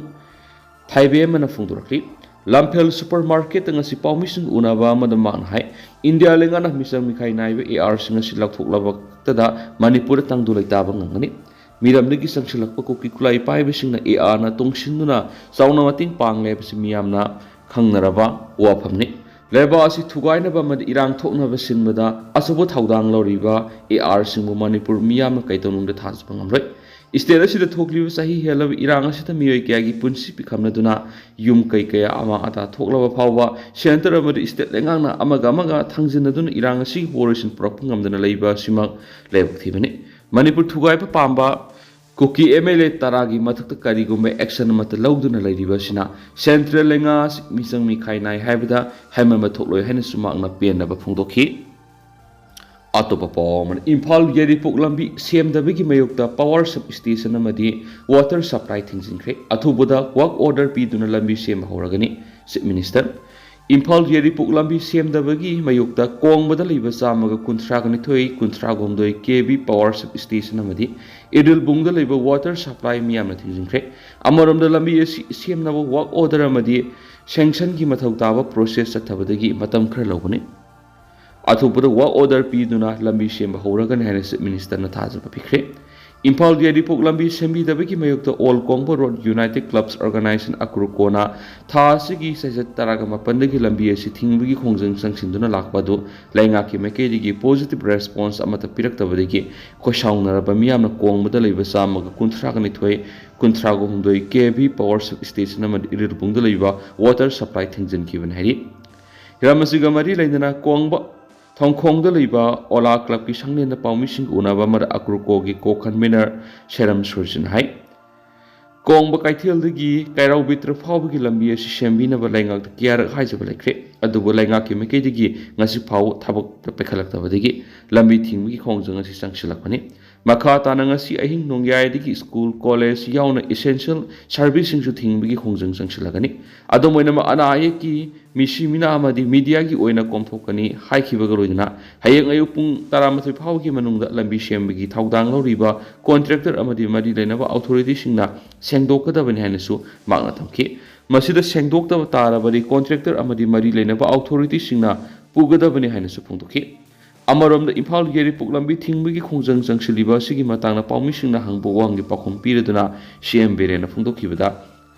ꯊꯥꯏꯕꯦꯝꯕꯅ ꯐꯣꯡꯗꯣꯔꯛꯂꯤ꯫ ꯂꯝꯐꯦꯜ ꯁꯨꯄꯔ ꯃꯥꯔꯀꯦꯠꯇ ꯉꯁꯤ ꯄꯥꯎꯃꯤꯁꯤꯡꯒ ꯎꯅꯕ ꯑꯃꯗ ꯃꯍꯥꯛꯅ ꯍꯥꯏ, ꯏꯟꯗꯤꯌꯥ ꯂꯩꯉꯥꯛꯅ ꯃꯤꯆꯪ ꯃꯤꯈꯥꯏ ꯅꯥꯏꯕ ꯑꯦ ꯑꯥꯔꯁꯤꯡ ꯑꯁꯤ ꯂꯧꯊꯣꯛꯂꯕ ꯈꯛꯇꯗ ꯃꯅꯤꯄꯨꯔꯗ ꯇꯥꯡꯗꯨ ꯂꯩꯇꯥꯕ ꯉꯝꯒꯅꯤ꯫ ꯃꯤꯔꯝꯗꯒꯤ ꯆꯪꯁꯤꯜꯂꯛꯄ ꯀꯨꯀꯤ ꯈꯨꯠꯂꯥꯏ ꯄꯥꯏꯕꯁꯤꯡꯅ ꯑꯦ ꯑꯥꯔꯅ ꯇꯣꯡꯁꯤꯟꯗꯨꯅ ꯆꯥꯎꯅ ꯃꯇꯦꯡ ꯄꯥꯡꯂꯦ ꯍꯥꯏꯕꯁꯤ ꯃꯤꯌꯥꯝꯅ ꯈꯪꯅꯔꯕ ꯋꯥꯐꯝꯅꯤ꯫ ꯂꯩꯕꯥꯛ ꯑꯁꯤ ꯊꯨꯒꯥꯏꯅꯕ ꯑꯃꯗꯤ ꯏꯔꯥꯡ ꯊꯣꯛꯅꯕ ꯁꯤꯟꯕꯗ ꯑꯆꯧꯕ ꯊꯧꯗꯥꯡ ꯂꯧꯔꯤꯕ ꯑꯦ ꯑꯥꯔꯁꯤꯡꯕꯨ ꯃꯅꯤꯄꯨꯔ ꯃꯤꯌꯥꯝꯅ ꯀꯩꯗꯧꯅꯨꯡꯗ ꯊꯥꯖꯕ ꯉꯝꯂꯣꯏ꯫ ꯏꯁꯇꯦꯠ ꯑꯁꯤꯗ ꯊꯣꯛꯂꯤꯕ ꯆꯍꯤ ꯍꯦꯜꯂꯕ ꯏꯔꯥꯡ ꯑꯁꯤꯗ ꯃꯤꯑꯣꯏ ꯀꯌꯥꯒꯤ ꯄꯨꯟꯁꯤ ꯄꯤꯈꯝꯅꯗꯨꯅ ꯌꯨꯝ ꯀꯩ ꯀꯌꯥ ꯑꯃꯥꯡ ꯑꯇꯥ ꯊꯣꯛꯂꯕ ꯐꯥꯎꯕ ꯁꯦꯟꯇꯔ ꯑꯃꯗꯤ ꯏꯁꯇꯦꯠ ꯂꯩꯉꯥꯛꯅ ꯑꯃꯒ ꯑꯃꯒ ꯊꯥꯡꯖꯤꯟꯅꯗꯨꯅ ꯏꯔꯥꯡ ꯑꯁꯤꯒꯤ ꯄꯣꯔꯣꯏꯁꯤꯟ ꯄꯨꯔꯛꯄ ꯉꯝꯗꯅ ꯂꯩꯕ ꯑꯁꯤꯃꯛ ꯂꯥꯏꯕꯛ ꯊꯤꯕꯅꯤ꯫ ꯃꯅꯤꯄꯨꯔ ꯊꯨꯒꯥꯏꯕ ꯄꯥꯝꯕ ꯀꯨꯀꯤ ꯑꯦꯝ ꯑꯦꯜ ꯑꯦ ꯇꯔꯥꯒꯤ ꯃꯊꯛꯇ ꯀꯔꯤꯒꯨꯝꯕ ꯑꯦꯛꯁꯟ ꯑꯃꯠꯇ ꯂꯧꯗꯨꯅ ꯂꯩꯔꯤꯕ ꯑꯁꯤꯅ ꯁꯦꯟꯇ꯭ꯔꯦꯜ ꯂꯩꯉꯥꯛ ꯑꯁꯤ ꯃꯤꯆꯪ ꯃꯤꯈꯥꯏ ꯅꯥꯏ ꯍꯥꯏꯕꯗ ꯍꯥꯏꯃꯟꯕ ꯊꯣꯛꯂꯣꯏ ꯍꯥꯏꯅꯁꯨ ꯃꯍꯥꯛꯅ ꯄꯦꯟꯅꯕ ꯐꯣꯡꯗꯣꯛꯈꯤ꯫ ꯑꯇꯣꯞꯄ ꯄꯥꯎ ꯑꯃꯅ, ꯏꯝꯐꯥꯜ ꯌꯥꯏꯔꯤꯄꯣꯛ ꯂꯝꯕꯤ ꯁꯦꯝꯗꯕꯒꯤ ꯃꯥꯌꯣꯛꯇ ꯄꯥꯋꯔ ꯁꯕ ꯁ꯭ꯇꯦꯁꯟ ꯑꯃꯗꯤ ꯋꯥꯇꯔ ꯁꯄ꯭ꯂꯥꯏ ꯊꯤꯡꯖꯤꯟꯈ꯭ꯔꯦ꯫ ꯑꯊꯨꯕꯗ ꯋꯥꯔꯛ ꯑꯣꯔꯗꯔ ꯄꯤꯗꯨꯅ ꯂꯝꯕꯤ ꯁꯦꯝꯕ ꯍꯧꯔꯒꯅꯤ, ꯆꯤꯐ ꯃꯤꯅꯤꯁꯇꯔ꯫ ꯏꯝꯐꯥꯜ ꯌꯥꯏꯔꯤꯄꯣꯛ ꯂꯝꯕꯤ ꯁꯦꯝꯗꯕꯒꯤ ꯃꯥꯌꯣꯛꯇ ꯀꯣꯡꯕꯗ ꯂꯩꯕ ꯆꯥꯝꯃꯒ ꯀꯨꯟꯊ꯭ꯔꯥꯒ ꯅꯤꯊꯣꯏ, ꯀꯨꯟꯊ꯭ꯔꯥꯒ ꯍꯨꯝꯗꯣꯏ ꯀꯦ ꯚꯤ ꯄꯥꯋꯔ ꯁꯕ ꯁ꯭ꯇꯦꯁꯟ ꯑꯃꯗꯤ ꯏꯔꯤꯜꯕꯨꯡꯗ ꯂꯩꯕ ꯋꯥꯇꯔ ꯁꯄ꯭ꯂꯥꯏ ꯃꯤꯌꯥꯝꯅ ꯊꯤꯡꯖꯤꯟꯈ꯭ꯔꯦ꯫ ꯑꯃꯔꯣꯝꯗ ꯂꯝꯕꯤ ꯑꯁꯤ ꯁꯦꯝꯅꯕ ꯋꯥꯔꯛ ꯑꯣꯔꯗꯔ ꯑꯃꯗꯤ ꯁꯦꯡꯁꯟꯒꯤ ꯃꯊꯧ ꯇꯥꯕ ꯄ꯭ꯔꯣꯁꯦꯁ ꯆꯠꯊꯕꯗꯒꯤ ꯃꯇꯝ ꯈꯔ ꯂꯧꯒꯅꯤ꯫ ꯑꯊꯨꯕꯗ ꯋꯥꯔꯛ ꯑꯣꯔꯗꯔ ꯄꯤꯗꯨꯅ ꯂꯝꯕꯤ ꯁꯦꯝꯕ ꯍꯧꯔꯒꯅꯤ ꯍꯥꯏꯅ ꯆꯤꯐ ꯃꯤꯅꯤꯁꯇꯔꯅ ꯊꯥꯖꯕ ꯄꯤꯈ꯭ꯔꯦ꯫ ꯏꯝꯐꯥꯜ ꯌꯥꯏꯔꯤꯄꯣꯛ ꯂꯝꯕꯤ ꯁꯦꯝꯕꯤꯗꯕꯒꯤ ꯃꯥꯌꯣꯛꯇ ꯑꯣꯜ ꯀꯣꯡꯕ ꯔꯣꯗ ꯌꯨꯅꯥꯏꯇꯦꯗ ꯀ꯭ꯂꯕꯁ ꯑꯣꯔꯒꯅꯥꯏꯖꯦꯁꯟ, ꯑꯀ꯭ꯔꯨꯀꯣꯅ ꯊꯥ ꯑꯁꯤꯒꯤ ꯆꯩꯆꯠ ꯇꯔꯥꯒ ꯃꯥꯄꯟꯗꯒꯤ ꯂꯝꯕꯤ ꯑꯁꯤ ꯊꯤꯡꯕꯒꯤ ꯈꯣꯡꯖꯪ ꯆꯪꯁꯤꯟꯗꯨꯅ ꯂꯥꯛꯄ ꯑꯗꯨ ꯂꯩꯉꯥꯛꯀꯤ ꯃꯥꯏꯀꯩꯗꯒꯤ ꯄꯣꯖꯤꯇꯤꯚ ꯔꯦꯁꯄꯣꯟꯁ ꯑꯃꯠꯇ ꯄꯤꯔꯛꯇꯕꯗꯒꯤ ꯈꯣꯏꯁꯥꯎꯅꯔꯕ ꯃꯤꯌꯥꯝꯅ ꯀꯣꯡꯕꯗ ꯂꯩꯕ ꯆꯥꯝꯃꯒ ꯀꯨꯟꯊ꯭ꯔꯥꯒ ꯅꯤꯊꯣꯏ, ꯀꯨꯟꯊ꯭ꯔꯥꯒ ꯍꯨꯝꯗꯣꯏ ꯀꯦ ꯚꯤ ꯄꯥꯋꯔ ꯁꯕ ꯁ꯭ꯇꯦꯁꯟ ꯑꯃꯗꯤ ꯏꯔꯤꯜꯕꯨꯡꯗ ꯂꯩꯕ ꯋꯥꯇꯔ ꯁꯄ꯭ꯂꯥꯏ ꯊꯤꯡꯖꯤꯟꯈꯤꯕꯅꯤ ꯍꯥꯏꯔꯤ꯫ ꯍꯤꯔꯝ ꯑꯁꯤꯒ ꯃꯔꯤ ꯂꯩꯅꯅ ꯀꯣꯡꯕ ꯊꯣꯡꯈꯣꯡꯗ ꯂꯩꯕ ꯑꯣꯂꯥ ꯀ꯭ꯂꯕꯀꯤ ꯁꯪꯂꯦꯟꯗ ꯄꯥꯎꯃꯤꯁꯤꯡꯒ ꯎꯅꯕ ꯑꯃꯗ ꯑꯀ꯭ꯔꯨꯀꯣꯒꯤ ꯀꯣ ꯀꯟꯚꯤꯅꯔ ꯁꯦꯔꯝ ꯁꯨꯔꯖꯤꯟ ꯍꯥꯏ, ꯀꯣꯡꯕ ꯀꯩꯊꯦꯜꯗꯒꯤ ꯀꯩꯔꯥꯎ ꯕꯤꯇ꯭ꯔ ꯐꯥꯎꯕꯒꯤ ꯂꯝꯕꯤ ꯑꯁꯤ ꯁꯦꯝꯕꯤꯅꯕ ꯂꯩꯉꯥꯛꯇ ꯀꯌꯥꯔꯛ ꯍꯥꯏꯖꯕ ꯂꯩꯈ꯭ꯔꯦ, ꯑꯗꯨꯕꯨ ꯂꯩꯉꯥꯛꯀꯤ ꯃꯥꯏꯀꯩꯗꯒꯤ ꯉꯁꯤ ꯐꯥꯎꯕ ꯊꯕꯛꯇ ꯄꯥꯏꯈꯠꯂꯛꯇꯕꯗꯒꯤ ꯂꯝꯕꯤ ꯊꯤꯡꯕꯒꯤ ꯈꯣꯡꯖꯪ ꯑꯁꯤ ꯆꯪꯁꯤꯜꯂꯛꯄꯅꯤ꯫ ꯃꯈꯥ ꯇꯥꯅ ꯉꯁꯤ ꯑꯍꯤꯡ ꯅꯣꯡꯌꯥꯏꯗꯒꯤ ꯁ꯭ꯀꯨꯜ, ꯀꯣꯂꯦꯖ ꯌꯥꯎꯅ essential service ꯁꯤꯡꯁꯨ ꯊꯤꯡꯕꯒꯤ ꯈꯣꯡꯖꯪ ꯆꯪꯁꯤꯜꯂꯒꯅꯤ꯫ ꯑꯗꯨꯝ ꯑꯣꯏꯅꯃꯛ, ꯑꯅꯥ ꯑꯌꯦꯛꯀꯤ ꯃꯤꯁꯤ ꯃꯤꯅꯥ ꯑꯃꯗꯤ ꯃꯤꯗꯤꯌꯥꯒꯤ ꯑꯣꯏꯅ ꯀꯣꯝꯊꯣꯛꯀꯅꯤ ꯍꯥꯏꯈꯤꯕꯒ ꯂꯣꯏꯅꯅ, ꯍꯌꯦꯡ ꯑꯌꯨꯛ ꯄꯨꯡ ꯇꯔꯥꯃꯥꯊꯣꯏ ꯐꯥꯎꯒꯤ ꯃꯅꯨꯡꯗ ꯂꯝꯕꯤ ꯁꯦꯝꯕꯒꯤ ꯊꯧꯗꯥꯡ ꯂꯧꯔꯤꯕ ꯀꯣꯟꯇ꯭ꯔꯦꯛꯇꯔ ꯑꯃꯗꯤ ꯃꯔꯤ ꯂꯩꯅꯕ ꯑꯣꯊꯣꯔꯤꯇꯤꯁꯤꯡꯅ ꯁꯦꯡꯗꯣꯛꯀꯗꯕꯅꯤ ꯍꯥꯏꯅꯁꯨ ꯃꯍꯥꯛꯅ ꯊꯝꯈꯤ꯫ ꯃꯁꯤꯗ ꯁꯦꯡꯗꯣꯛꯇꯕ ꯇꯥꯔꯕꯗꯤ ꯀꯣꯟꯇ꯭ꯔꯦꯛꯇꯔ ꯑꯃꯗꯤ ꯃꯔꯤ ꯂꯩꯅꯕ ꯑꯣꯊꯣꯔꯤꯇꯤꯁꯤꯡꯅ ꯄꯨꯒꯗꯕꯅꯤ ꯍꯥꯏꯅꯁꯨ ꯐꯣꯡꯗꯣꯛꯈꯤ꯫ ꯑꯃꯔꯣꯝꯗ, ꯏꯝꯐꯥꯜ ꯌꯥꯏꯔꯤꯄꯣꯛ ꯂꯝꯕꯤ ꯊꯤꯡꯕꯒꯤ ꯈꯣꯡꯖꯪ ꯆꯪꯁꯤꯜꯂꯤꯕ ꯑꯁꯤꯒꯤ ꯃꯇꯥꯡꯗ ꯄꯥꯎꯃꯤꯁꯤꯡꯅ ꯍꯪꯕ ꯋꯥꯍꯪꯒꯤ ꯄꯥꯎꯈꯨꯝ ꯄꯤꯔꯗꯨꯅ ꯁꯤ ꯑꯦꯝ ꯕꯤꯔꯦꯟꯅ ꯐꯣꯡꯗꯣꯛꯈꯤꯕꯗ,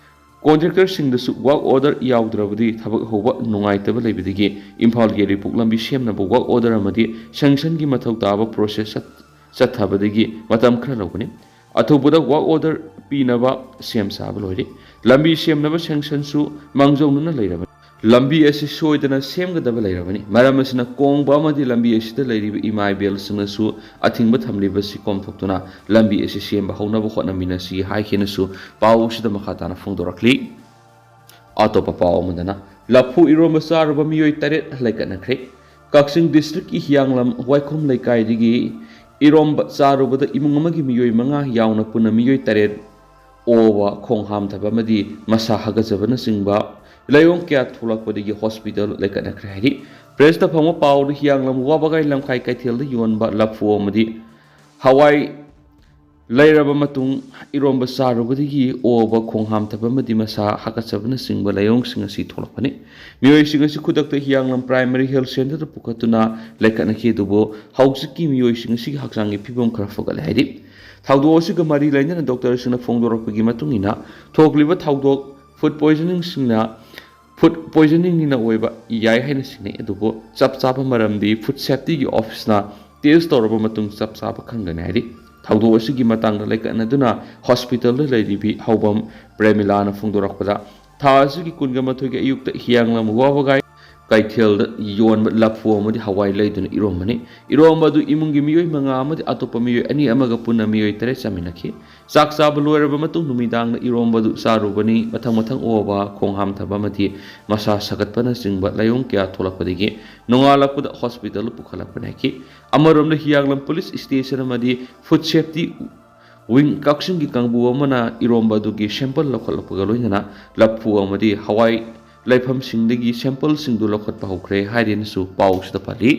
ꯀꯣꯟꯇ꯭ꯔꯦꯛꯇꯔꯁꯤꯡꯗꯁꯨ ꯋꯥꯔꯛ ꯑꯣꯔꯗꯔ ꯌꯥꯎꯗ꯭ꯔꯕꯗꯤ ꯊꯕꯛ ꯍꯧꯕ ꯅꯨꯡꯉꯥꯏꯇꯕ ꯂꯩꯕꯗꯒꯤ ꯏꯝꯐꯥꯜ ꯌꯥꯏꯔꯤꯄꯣꯛ ꯂꯝꯕꯤ ꯁꯦꯝꯅꯕ ꯋꯥꯔꯛ ꯑꯣꯔꯗꯔ ꯑꯃꯗꯤ ꯁꯦꯡꯁꯟꯒꯤ ꯃꯊꯧ ꯇꯥꯕ ꯄ꯭ꯔꯣꯁꯦꯁ ꯆꯠ-, ꯆꯠꯊꯕꯗꯒꯤ ꯃꯇꯝ ꯈꯔ ꯂꯧꯒꯅꯤ꯫ ꯑꯊꯨꯕꯗ ꯋꯥꯔꯛ ꯑꯣꯔꯗꯔ ꯄꯤꯅꯕ ꯁꯦꯝ ꯁꯥꯕ ꯂꯣꯏꯔꯦ꯫ ꯂꯝꯕꯤ ꯁꯦꯝꯅꯕ ꯁꯦꯡꯁꯟꯁꯨ ꯃꯥꯡꯖꯧꯅꯅ ꯂꯩꯔꯕꯅꯤ꯫ ꯂꯝꯕꯤ ꯑꯁꯤ ꯁꯣꯏꯗꯅ ꯁꯦꯝꯒꯗꯕ ꯂꯩꯔꯕꯅꯤ꯫ ꯃꯔꯝ ꯑꯁꯤꯅ ꯀꯣꯡꯕ ꯑꯃꯗꯤ ꯂꯝꯕꯤ ꯑꯁꯤꯗ ꯂꯩꯔꯤꯕ ꯏꯃꯥ ꯏꯕꯦꯜꯁꯤꯡꯅꯁꯨ ꯑꯊꯤꯡꯕ ꯊꯝꯂꯤꯕꯁꯤ ꯀꯣꯝꯊꯣꯛꯇꯨꯅ ꯂꯝꯕꯤ ꯑꯁꯤ ꯁꯦꯝꯕ ꯍꯧꯅꯕ ꯍꯣꯠꯅꯃꯤꯟꯅꯁꯤ ꯍꯥꯏꯈꯤꯅꯁꯨ ꯄꯥꯎ ꯑꯁꯤꯗ ꯃꯈꯥ ꯇꯥꯅ ꯐꯣꯡꯗꯣꯔꯛꯂꯤ꯫ ꯑꯇꯣꯞꯄ ꯄꯥꯎ ꯑꯃꯗꯅ, ꯂꯐꯨ ꯏꯔꯣꯝꯕ ꯆꯥꯔꯨꯕ ꯃꯤꯑꯣꯏ ꯇꯔꯦꯠ ꯂꯩꯈꯠꯅꯈ꯭ꯔꯦ꯫ ꯀꯛꯆꯤꯡ ꯗꯤꯁꯇ꯭ꯔꯤꯛꯀꯤ ꯍꯤꯌꯥꯡꯂꯝ ꯋꯥꯏꯈꯣꯝ ꯂꯩꯀꯥꯏꯗꯒꯤ ꯏꯔꯣꯝꯕ ꯆꯥꯔꯨꯕꯗ ꯏꯃꯨꯡ ꯑꯃꯒꯤ ꯃꯤꯑꯣꯏ ꯃꯉꯥ ꯌꯥꯎꯅ ꯄꯨꯟꯅ ꯃꯤꯑꯣꯏ ꯇꯔꯦꯠ ꯑꯣꯕ, ꯈꯣꯡ ꯍꯥꯝꯊꯕ ꯑꯃꯗꯤ ꯃꯁꯥ ꯍꯥꯒꯠꯆꯕꯅꯆꯤꯡꯕ ꯂꯥꯏꯑꯣꯡ ꯀꯌꯥ ꯊꯣꯛꯂꯛꯄꯗꯒꯤ ꯍꯣꯁꯄꯤꯇꯥꯜ ꯂꯩꯈꯠꯅꯈ꯭ꯔꯦ ꯍꯥꯏꯔꯤ꯫ ꯄ꯭ꯔꯦꯁꯇ ꯐꯪꯕ ꯄꯥꯎꯗ, ꯍꯤꯌꯥꯡꯂꯝ ꯋꯥꯕꯒꯥꯏ ꯂꯝꯈꯥꯏ ꯀꯩꯊꯦꯜꯗ ꯌꯣꯟꯕ ꯂꯐꯨ ꯑꯃꯗꯤ ꯍꯋꯥꯏ ꯂꯩꯔꯕ ꯃꯇꯨꯡ ꯏꯔꯣꯝꯕ ꯆꯥꯔꯨꯕꯗꯒꯤ ꯑꯣꯕ, ꯈꯣꯡ ꯍꯥꯝꯊꯕ ꯑꯃꯗꯤ ꯃꯁꯥ ꯍꯥꯀꯠꯆꯕꯅꯆꯤꯡꯕ ꯂꯥꯏꯑꯣꯡꯁꯤꯡ ꯑꯁꯤ ꯊꯣꯛꯂꯛꯄꯅꯤ꯫ ꯃꯤꯑꯣꯏꯁꯤꯡ ꯑꯁꯤ ꯈꯨꯗꯛꯇ ꯍꯤꯌꯥꯡꯂꯝ ꯄ꯭ꯔꯥꯏꯃꯥꯔꯤ ꯍꯦꯜꯊ ꯁꯦꯟꯇꯔꯗ ꯄꯨꯈꯠꯇꯨꯅ ꯂꯩꯈꯠꯅꯈꯤ, ꯑꯗꯨꯕꯨ ꯍꯧꯖꯤꯛꯀꯤ ꯃꯤꯑꯣꯏꯁꯤꯡ ꯑꯁꯤꯒꯤ ꯍꯛꯆꯥꯡꯒꯤ ꯐꯤꯕꯝ ꯈꯔ ꯐꯒꯠꯂꯦ ꯍꯥꯏꯔꯤ꯫ ꯊꯧꯗꯣꯛ ꯑꯁꯤꯒ ꯃꯔꯤ ꯂꯩꯅꯅ ꯗꯣꯛꯇꯔꯁꯤꯡꯅ ꯐꯣꯡꯗꯣꯔꯛꯄꯒꯤ ꯃꯇꯨꯡ ꯏꯟꯅ, ꯊꯣꯛꯂꯤꯕ ꯊꯧꯗꯣꯛ ꯐꯨꯗ ꯄꯣꯏꯖꯅꯤꯡꯁꯤꯡꯅ ꯐꯨꯗ ꯄꯣꯏꯖꯅꯤꯡꯅꯤꯅ ꯑꯣꯏꯕ ꯌꯥꯏ ꯍꯥꯏꯅ ꯆꯤꯡꯅꯩ, ꯑꯗꯨꯕꯨ ꯆꯞ ꯆꯥꯕ ꯃꯔꯝꯗꯤ ꯐꯨꯗ ꯁꯦꯐꯇꯤꯒꯤ ꯑꯣꯐꯤꯁꯅ ꯇꯦꯁ ꯇꯧꯔꯕ ꯃꯇꯨꯡ ꯆꯞ ꯆꯥꯕ ꯈꯪꯒꯅꯤ ꯍꯥꯏꯔꯤ꯫ ꯊꯧꯗꯣꯛ ꯑꯁꯤꯒꯤ ꯃꯇꯥꯡꯗ ꯂꯩꯀꯠꯅꯗꯨꯅ ꯍꯣꯁꯄꯤꯇꯥꯜꯗ ꯂꯩꯔꯤꯕꯤ ꯍꯧꯕꯝ ꯄ꯭ꯔꯦꯃꯤꯂꯥꯅ ꯐꯣꯡꯗꯣꯔꯛꯄꯗ, ꯊꯥ ꯑꯁꯤꯒꯤ ꯀꯨꯟꯒ ꯃꯥꯊꯣꯏꯒꯤ ꯑꯌꯨꯛꯇ ꯍꯤꯌꯥꯡꯂꯝ ꯋꯥꯕꯒꯥꯏ ꯀꯩꯊꯦꯜꯗ ꯌꯣꯟꯕ ꯂꯐꯨ ꯑꯃꯗꯤ ꯍꯋꯥꯏ ꯂꯩꯗꯨꯅ ꯏꯔꯣꯝꯕꯅꯤ꯫ ꯏꯔꯣꯝꯕ ꯑꯗꯨ ꯏꯃꯨꯡꯒꯤ ꯃꯤꯑꯣꯏ ꯃꯉꯥ ꯑꯃꯗꯤ ꯑꯇꯣꯞꯄ ꯃꯤꯑꯣꯏ ꯑꯅꯤ ꯑꯃꯒ ꯄꯨꯟꯅ ꯃꯤꯑꯣꯏ ꯇꯔꯦꯠ ꯆꯥꯃꯤꯟꯅꯈꯤ꯫ ꯆꯥꯛ ꯆꯥꯕ ꯂꯣꯏꯔꯕ ꯃꯇꯨꯡ ꯅꯨꯃꯤꯗꯥꯡꯗ ꯏꯔꯣꯝꯕ ꯑꯗꯨ ꯆꯥꯔꯨꯕꯅꯤ꯫ ꯃꯊꯪ ꯃꯊꯪ ꯑꯣꯕ, ꯈꯣꯡ ꯍꯥꯝꯊꯕ ꯑꯃꯗꯤ ꯃꯁꯥ ꯁꯥꯒꯠꯄꯅꯆꯤꯡꯕ ꯂꯥꯏꯑꯣꯡ ꯀꯌꯥ ꯊꯣꯛꯂꯛꯄꯗꯒꯤ ꯅꯣꯡꯉꯥꯜꯂꯛꯄꯗ ꯍꯣꯁꯄꯤꯇꯥꯜꯗ ꯄꯨꯈꯠꯂꯛꯄꯅꯤ ꯍꯥꯏꯈꯤ꯫ ꯑꯃꯔꯣꯝꯗ ꯍꯤꯌꯥꯡꯂꯝ ꯄꯨꯂꯤꯁ ꯁ꯭ꯇꯦꯁꯟ ꯑꯃꯗꯤ ꯐꯨꯗ ꯁꯦꯐꯇꯤ ꯋꯤꯡ ꯀꯛꯆꯤꯡꯒꯤ ꯀꯥꯡꯕꯨ ꯑꯃꯅ ꯏꯔꯣꯝꯕ ꯑꯗꯨꯒꯤ ꯁꯦꯝꯄꯜ ꯂꯧꯈꯠꯂꯛꯄꯒ ꯂꯣꯏꯅꯅ ꯂꯐꯨ ꯑꯃꯗꯤ ꯍꯋꯥꯏ ꯂꯩꯐꯝꯁꯤꯡꯗꯒꯤ ꯁꯦꯝꯄꯜꯁꯤꯡꯗꯨ ꯂꯧꯈꯠꯄ ꯍꯧꯈ꯭ꯔꯦ ꯍꯥꯏꯔꯦꯅꯁꯨ ꯄꯥꯎꯁꯤꯗ ꯄꯜꯂꯤ꯫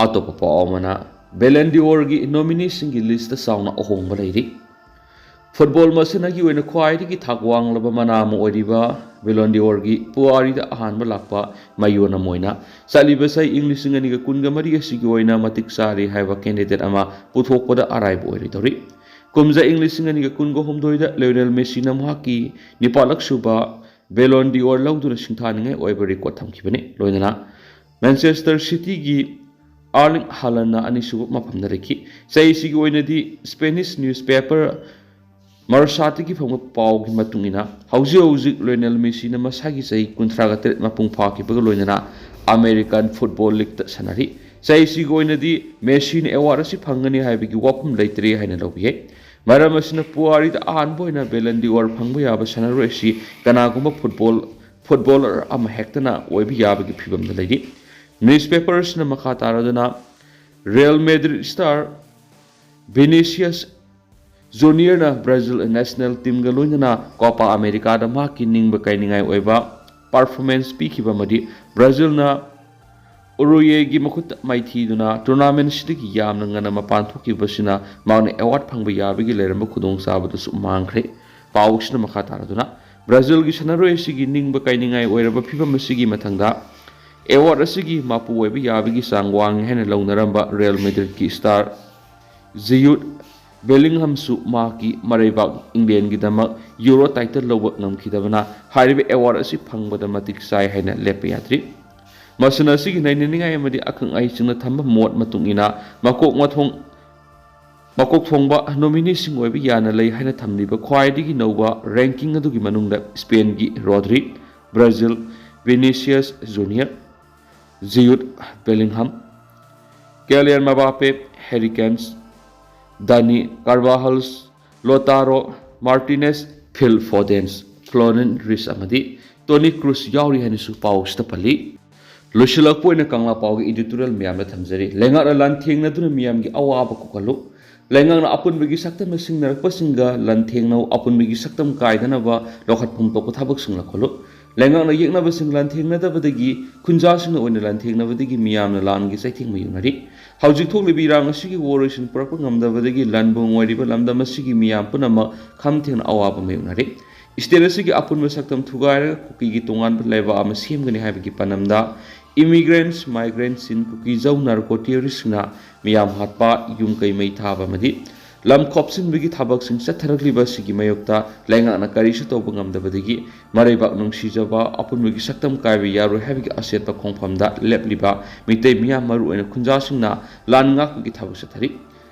ꯑꯇꯣꯞꯄ ꯄꯥꯎ ꯑꯃꯅ, ꯕꯦꯂꯟꯗꯤꯑꯣꯔꯒꯤ ꯅꯣꯃꯤꯅꯤꯁꯤꯡꯒꯤ ꯂꯤꯁꯇ ꯆꯥꯎꯅ ꯑꯍꯣꯡꯕ ꯂꯩꯔꯤ꯫ ꯐꯨꯠꯕꯣꯜ ꯃꯁꯥꯟꯅꯒꯤ ꯑꯣꯏꯅ ꯈ꯭ꯋꯥꯏꯗꯒꯤ ꯊꯥꯛ ꯋꯥꯡꯂꯕ ꯃꯅꯥ ꯑꯃ ꯑꯣꯏꯔꯤꯕ ꯕꯦꯂꯣꯟꯗꯤꯑꯣꯔꯒꯤ ꯄꯨꯋꯥꯔꯤꯗ ꯑꯍꯥꯟꯕ ꯂꯥꯛꯄ ꯃꯥꯏꯑꯣꯟ ꯑꯃ ꯑꯣꯏꯅ ꯆꯠꯂꯤꯕ ꯆꯍꯤ ꯏꯪ ꯂꯤꯁꯤꯡ ꯑꯅꯤꯒ ꯀꯨꯟꯒ ꯃꯔꯤ ꯑꯁꯤꯒꯤ ꯑꯣꯏꯅ ꯃꯇꯤꯛ ꯆꯥꯔꯤ ꯍꯥꯏꯕ ꯀꯦꯟꯗꯤꯗꯦꯠ ꯑꯃ ꯄꯨꯊꯣꯛꯄꯗ ꯑꯔꯥꯏꯕ ꯑꯣꯏꯔꯣꯏꯗꯧꯔꯤ꯫ ꯀꯨꯝꯖꯥ ꯏꯪ ꯂꯤꯁꯤꯡ ꯑꯅꯤꯒ ꯀꯨꯟꯒ ꯍꯨꯝꯗꯣꯏꯗ ꯂꯤꯑꯣꯅꯦꯜ ꯃꯦꯁꯤꯅ ꯃꯍꯥꯛꯀꯤ ꯅꯤꯄꯥꯜꯂꯛ ꯁꯨꯕ ꯕꯦꯂꯣꯟꯗꯤꯑꯣꯔ ꯂꯧꯗꯨꯅ ꯁꯤꯡꯊꯥꯅꯤꯡꯉꯥꯏ ꯑꯣꯏꯕ ꯔꯦꯀꯣꯔꯗ ꯊꯝꯈꯤꯕꯅꯤ꯫ ꯂꯣꯏꯅꯅ ꯃꯦꯟꯆꯦꯁꯇꯔ ꯁꯤꯇꯤꯒꯤ ꯑꯥꯔꯂꯤꯡ ꯍꯥꯂꯟꯅ ꯑꯅꯤꯁꯨꯕ ꯃꯐꯝꯗ ꯂꯩꯈꯤ꯫ ꯆꯍꯤꯁꯤꯒꯤ ꯑꯣꯏꯅꯗꯤ ꯁ꯭ꯄꯦꯅꯤꯁ ꯅ꯭ꯌꯨꯁꯄꯦꯄꯔ ꯃꯔꯁꯥꯠꯇꯒꯤ ꯐꯪꯕ ꯄꯥꯎꯒꯤ ꯃꯇꯨꯡ ꯏꯟꯅ, ꯍꯧꯖꯤꯛ ꯍꯧꯖꯤꯛ ꯂꯤꯑꯣꯅꯦꯜ ꯃꯦꯁꯤꯅ ꯃꯁꯥꯒꯤ ꯆꯍꯤ ꯀꯨꯟꯊ꯭ꯔꯥꯒ ꯇꯔꯦꯠ ꯃꯄꯨꯡ ꯐꯥꯈꯤꯕꯒ ꯂꯣꯏꯅꯅ ꯑꯃꯦꯔꯤꯀꯥꯟ ꯐꯨꯠꯕꯣꯜ ꯂꯤꯛꯇ ꯁꯥꯟꯅꯔꯤ꯫ ꯆꯍꯤꯁꯤꯒꯤ ꯑꯣꯏꯅꯗꯤ ꯃꯦꯁꯤꯅ ꯑꯦꯋꯥꯔꯗ ꯑꯁꯤ ꯐꯪꯒꯅꯤ ꯍꯥꯏꯕꯒꯤ ꯋꯥꯐꯝ ꯂꯩꯇ꯭ꯔꯦ ꯍꯥꯏꯅ ꯂꯧꯕ ꯌꯥꯏ꯫ ꯃꯔꯝ ꯑꯁꯤꯅ ꯄꯨꯋꯥꯔꯤꯗ ꯑꯍꯥꯟꯕ ꯑꯣꯏꯅ ꯕꯦꯂꯟꯗꯤꯑꯣꯔ ꯐꯪꯕ ꯌꯥꯕ ꯁꯥꯟꯅꯔꯣꯏ ꯑꯁꯤ ꯀꯅꯥꯒꯨꯝꯕ ꯐꯨꯠꯕꯣꯜ, ꯐꯨꯠꯕꯣꯂꯔ ꯑꯃꯍꯦꯛꯇꯅ ꯑꯣꯏꯕ ꯌꯥꯕꯒꯤ ꯐꯤꯕꯝꯗ ꯂꯩꯔꯤ꯫ ꯅ꯭ꯌꯨꯁꯄꯦꯄꯔꯁꯤꯅ ꯃꯈꯥ ꯇꯥꯔꯗꯨꯅ, ꯔꯤꯌꯦꯜ ꯃꯦꯗ꯭ꯔꯤꯗ ꯁ꯭ꯇꯥꯔ ꯚꯤꯅꯤꯁꯤꯌꯁ ꯖꯨꯅꯤꯌꯔꯅ ꯕ꯭ꯔꯥꯖꯤꯜ ꯅꯦꯁꯅꯦꯜ ꯇꯤꯝꯒ ꯂꯣꯏꯅꯅ ꯀꯣꯄꯥ ꯑꯃꯦꯔꯤꯀꯥꯗ ꯃꯍꯥꯛꯀꯤ ꯅꯤꯡꯕ ꯀꯥꯏꯅꯤꯡꯉꯥꯏ ꯑꯣꯏꯕ ꯄꯔꯐꯣꯔꯃꯦꯟꯁ ꯄꯤꯈꯤꯕ ꯑꯃꯗꯤ ꯕ꯭ꯔꯥꯖꯤꯜꯅ ꯎꯔꯨꯌꯦꯒꯤ ꯃꯈꯨꯠꯇ ꯃꯥꯏꯊꯤꯗꯨꯅ ꯇꯣꯔꯅꯥꯃꯦꯟꯠ ꯑꯁꯤꯗꯒꯤ ꯌꯥꯝꯅ ꯉꯟꯅ ꯃꯄꯥꯟ ꯊꯣꯛꯈꯤꯕꯁꯤꯅ ꯃꯍꯥꯛꯅ ꯑꯦꯋꯥꯔꯗ ꯐꯪꯕ ꯌꯥꯕꯒꯤ ꯂꯩꯔꯝꯕ ꯈꯨꯗꯣꯡꯆꯥꯕꯗꯨꯁꯨ ꯃꯥꯡꯈ꯭ꯔꯦ꯫ ꯄꯥꯎꯁꯤꯅ ꯃꯈꯥ ꯇꯥꯔꯗꯨꯅ, ꯕ꯭ꯔꯥꯖꯤꯜꯒꯤ ꯁꯥꯟꯅꯔꯣꯏ ꯑꯁꯤꯒꯤ ꯅꯤꯡꯕ ꯀꯥꯏꯅꯤꯡꯉꯥꯏ ꯑꯣꯏꯔꯕ ꯐꯤꯕꯝ ꯑꯁꯤꯒꯤ ꯃꯊꯪꯗ ꯑꯦꯋꯥꯔꯗ ꯑꯁꯤꯒꯤ ꯃꯄꯨ ꯑꯣꯏꯕ ꯌꯥꯕꯒꯤ ꯆꯥꯡ ꯋꯥꯡꯉꯤ ꯍꯥꯏꯅ ꯂꯧꯅꯔꯝꯕ ꯔꯤꯌꯦꯜ ꯃꯦꯗ꯭ꯔꯤꯗꯀꯤ ꯁ꯭ꯇꯥꯔ ꯖꯤꯌꯨꯗ ꯕꯦꯂꯤꯡꯍꯝꯁꯨ ꯃꯍꯥꯛꯀꯤ ꯃꯔꯩꯕꯥꯛ ꯏꯪꯂꯦꯟꯒꯤꯗꯃꯛ ꯌꯨꯔꯣ ꯇꯥꯏꯇꯜ ꯂꯧꯕ ꯉꯝꯈꯤꯗꯕꯅ ꯍꯥꯏꯔꯤꯕ ꯑꯦꯋꯥꯔꯗ ꯑꯁꯤ ꯐꯪꯕꯗ ꯃꯇꯤꯛ ꯆꯥꯏ ꯍꯥꯏꯅ ꯂꯦꯞꯄ ꯌꯥꯗ꯭ꯔꯤ꯫ ꯃꯁꯥꯟꯅ ꯑꯁꯤꯒꯤ ꯅꯩꯅꯅꯤꯡꯉꯥꯏ ꯑꯃꯗꯤ ꯑꯈꯪ ꯑꯍꯩꯁꯤꯡꯅ ꯊꯝꯕ ꯃꯣꯠ ꯃꯇꯨꯡ ꯏꯟꯅ, ꯃꯀꯣꯛ ꯃꯊꯣꯡ, ꯃꯀꯣꯛ ꯊꯣꯡꯕ ꯅꯣꯃꯤꯅꯤꯁꯤꯡ ꯑꯣꯏꯕ ꯌꯥꯅ ꯂꯩ ꯍꯥꯏꯅ ꯊꯝꯂꯤꯕ ꯈ꯭ꯋꯥꯏꯗꯒꯤ ꯅꯧꯕ ꯔꯦꯡꯀꯤꯡ ꯑꯗꯨꯒꯤ ꯃꯅꯨꯡꯗ ꯁ꯭ꯄꯦꯟꯒꯤ ꯔꯣꯗ꯭ꯔꯤ, Brazil Vinicius Junior, Jude Bellingham, Kylian Mbappe, Harry Kane, Dani Carvajal, Lautaro Martinez, Phil Foden, Florian Wirtz ꯑꯃꯗꯤ Toni Kroos ꯌꯥꯎꯔꯤ ꯍꯥꯏꯅꯁꯨ ꯄꯥꯎꯁꯤꯗ ꯄꯜꯂꯤ꯫ ꯂꯣꯏꯁꯤꯜꯂꯛꯄ ꯑꯣꯏꯅ ꯀꯪꯂꯥ ꯄꯥꯎꯒꯤ editorial ꯃꯌꯥꯝꯗ ꯊꯝꯖꯔꯤ꯫ ꯂꯩꯉꯥꯛꯅ ꯂꯥꯟꯊꯦꯡꯅꯗꯨꯅ ꯃꯤꯌꯥꯝꯒꯤ ꯑꯋꯥꯕ ꯀꯣꯛꯍꯜꯂꯨ꯫ ꯂꯩꯉꯥꯛꯅ ꯑꯄꯨꯟꯕꯒꯤ ꯁꯛꯇꯝꯅ ꯁꯤꯡꯅꯔꯛꯄꯁꯤꯡꯒ ꯂꯥꯟꯊꯦꯡꯅꯧ, ꯑꯄꯨꯟꯕꯒꯤ ꯁꯛꯇꯝ ꯀꯥꯏꯗꯅꯕ ꯂꯧꯈꯠꯐꯝ ꯊꯣꯛꯄ ꯊꯕꯛꯁꯤꯡ ꯂꯧꯈꯠꯂꯨ꯫ ꯂꯩꯉꯥꯛꯅ ꯌꯦꯛꯅꯕꯁꯤꯡ ꯂꯥꯟꯊꯦꯡꯅꯗꯕꯗꯒꯤ, ꯈꯨꯟꯖꯥꯁꯤꯡꯅ ꯑꯣꯏꯅ ꯂꯥꯟꯊꯦꯡꯅꯕꯗꯒꯤ ꯃꯤꯌꯥꯝꯅ ꯂꯥꯟꯒꯤ ꯆꯩꯊꯦꯡ ꯃꯥꯌꯣꯛꯅꯔꯤ꯫ ꯍꯧꯖꯤꯛ ꯊꯣꯛꯂꯤꯕ ꯏꯔꯥꯡ ꯑꯁꯤꯒꯤ ꯋꯥꯔꯣꯏꯁꯤꯟ ꯄꯨꯔꯛꯄ ꯉꯝꯗꯕꯗꯒꯤ ꯂꯟꯕꯨꯡ ꯑꯣꯏꯔꯤꯕ ꯂꯝꯗꯝ ꯑꯁꯤꯒꯤ ꯃꯤꯌꯥꯝ ꯄꯨꯝꯅꯃꯛ ꯈꯝ ꯊꯦꯡꯅ ꯑꯋꯥꯕ ꯃꯥꯌꯣꯛꯅꯔꯤ꯫ State ꯑꯁꯤꯒꯤ ꯑꯄꯨꯟꯕ ꯁꯛꯇꯝ ꯊꯨꯒꯥꯏꯔꯒ ꯀꯨꯀꯤꯒꯤ ꯇꯣꯉꯥꯟꯕ ꯂꯩꯕꯥꯛ ꯑꯃ ꯁꯦꯝꯒꯅꯤ ꯍꯥꯏꯕꯒꯤ ꯄꯥꯟꯗꯝꯗ immigrants, migrants in Kuki ꯖꯧ narco terroristꯁꯤꯡꯅ ꯃꯤꯌꯥꯝ ꯍꯥꯠꯄ, ꯌꯨꯝ ꯀꯩ ꯃꯩ ꯊꯥꯕ ꯑꯃꯗꯤ ꯂꯝ ꯈꯣꯞꯆꯤꯟꯕꯒꯤ ꯊꯕꯛꯁꯤꯡ ꯆꯠꯊꯔꯛꯂꯤꯕ ꯑꯁꯤꯒꯤ ꯃꯥꯌꯣꯛꯇ ꯂꯩꯉꯥꯛꯅ ꯀꯔꯤꯁꯨ ꯇꯧꯕ ꯉꯝꯗꯕꯗꯒꯤ ꯃꯔꯩꯕꯥꯛ ꯅꯨꯡꯁꯤꯖꯕ, ꯑꯄꯨꯟꯕꯒꯤ ꯁꯛꯇꯝ ꯀꯥꯏꯕ ꯌꯥꯔꯣꯏ ꯍꯥꯏꯕꯒꯤ ꯑꯆꯦꯠꯄ ꯈꯣꯡꯐꯝꯗ ꯂꯦꯞꯂꯤꯕ ꯃꯤꯇꯩ ꯃꯤꯌꯥꯝ, ꯃꯔꯨꯑꯣꯏꯅ ꯈꯨꯟꯖꯥꯁꯤꯡꯅ ꯂꯥꯟ ꯉꯥꯛꯄꯒꯤ ꯊꯕꯛ ꯆꯠꯊꯔꯤ꯫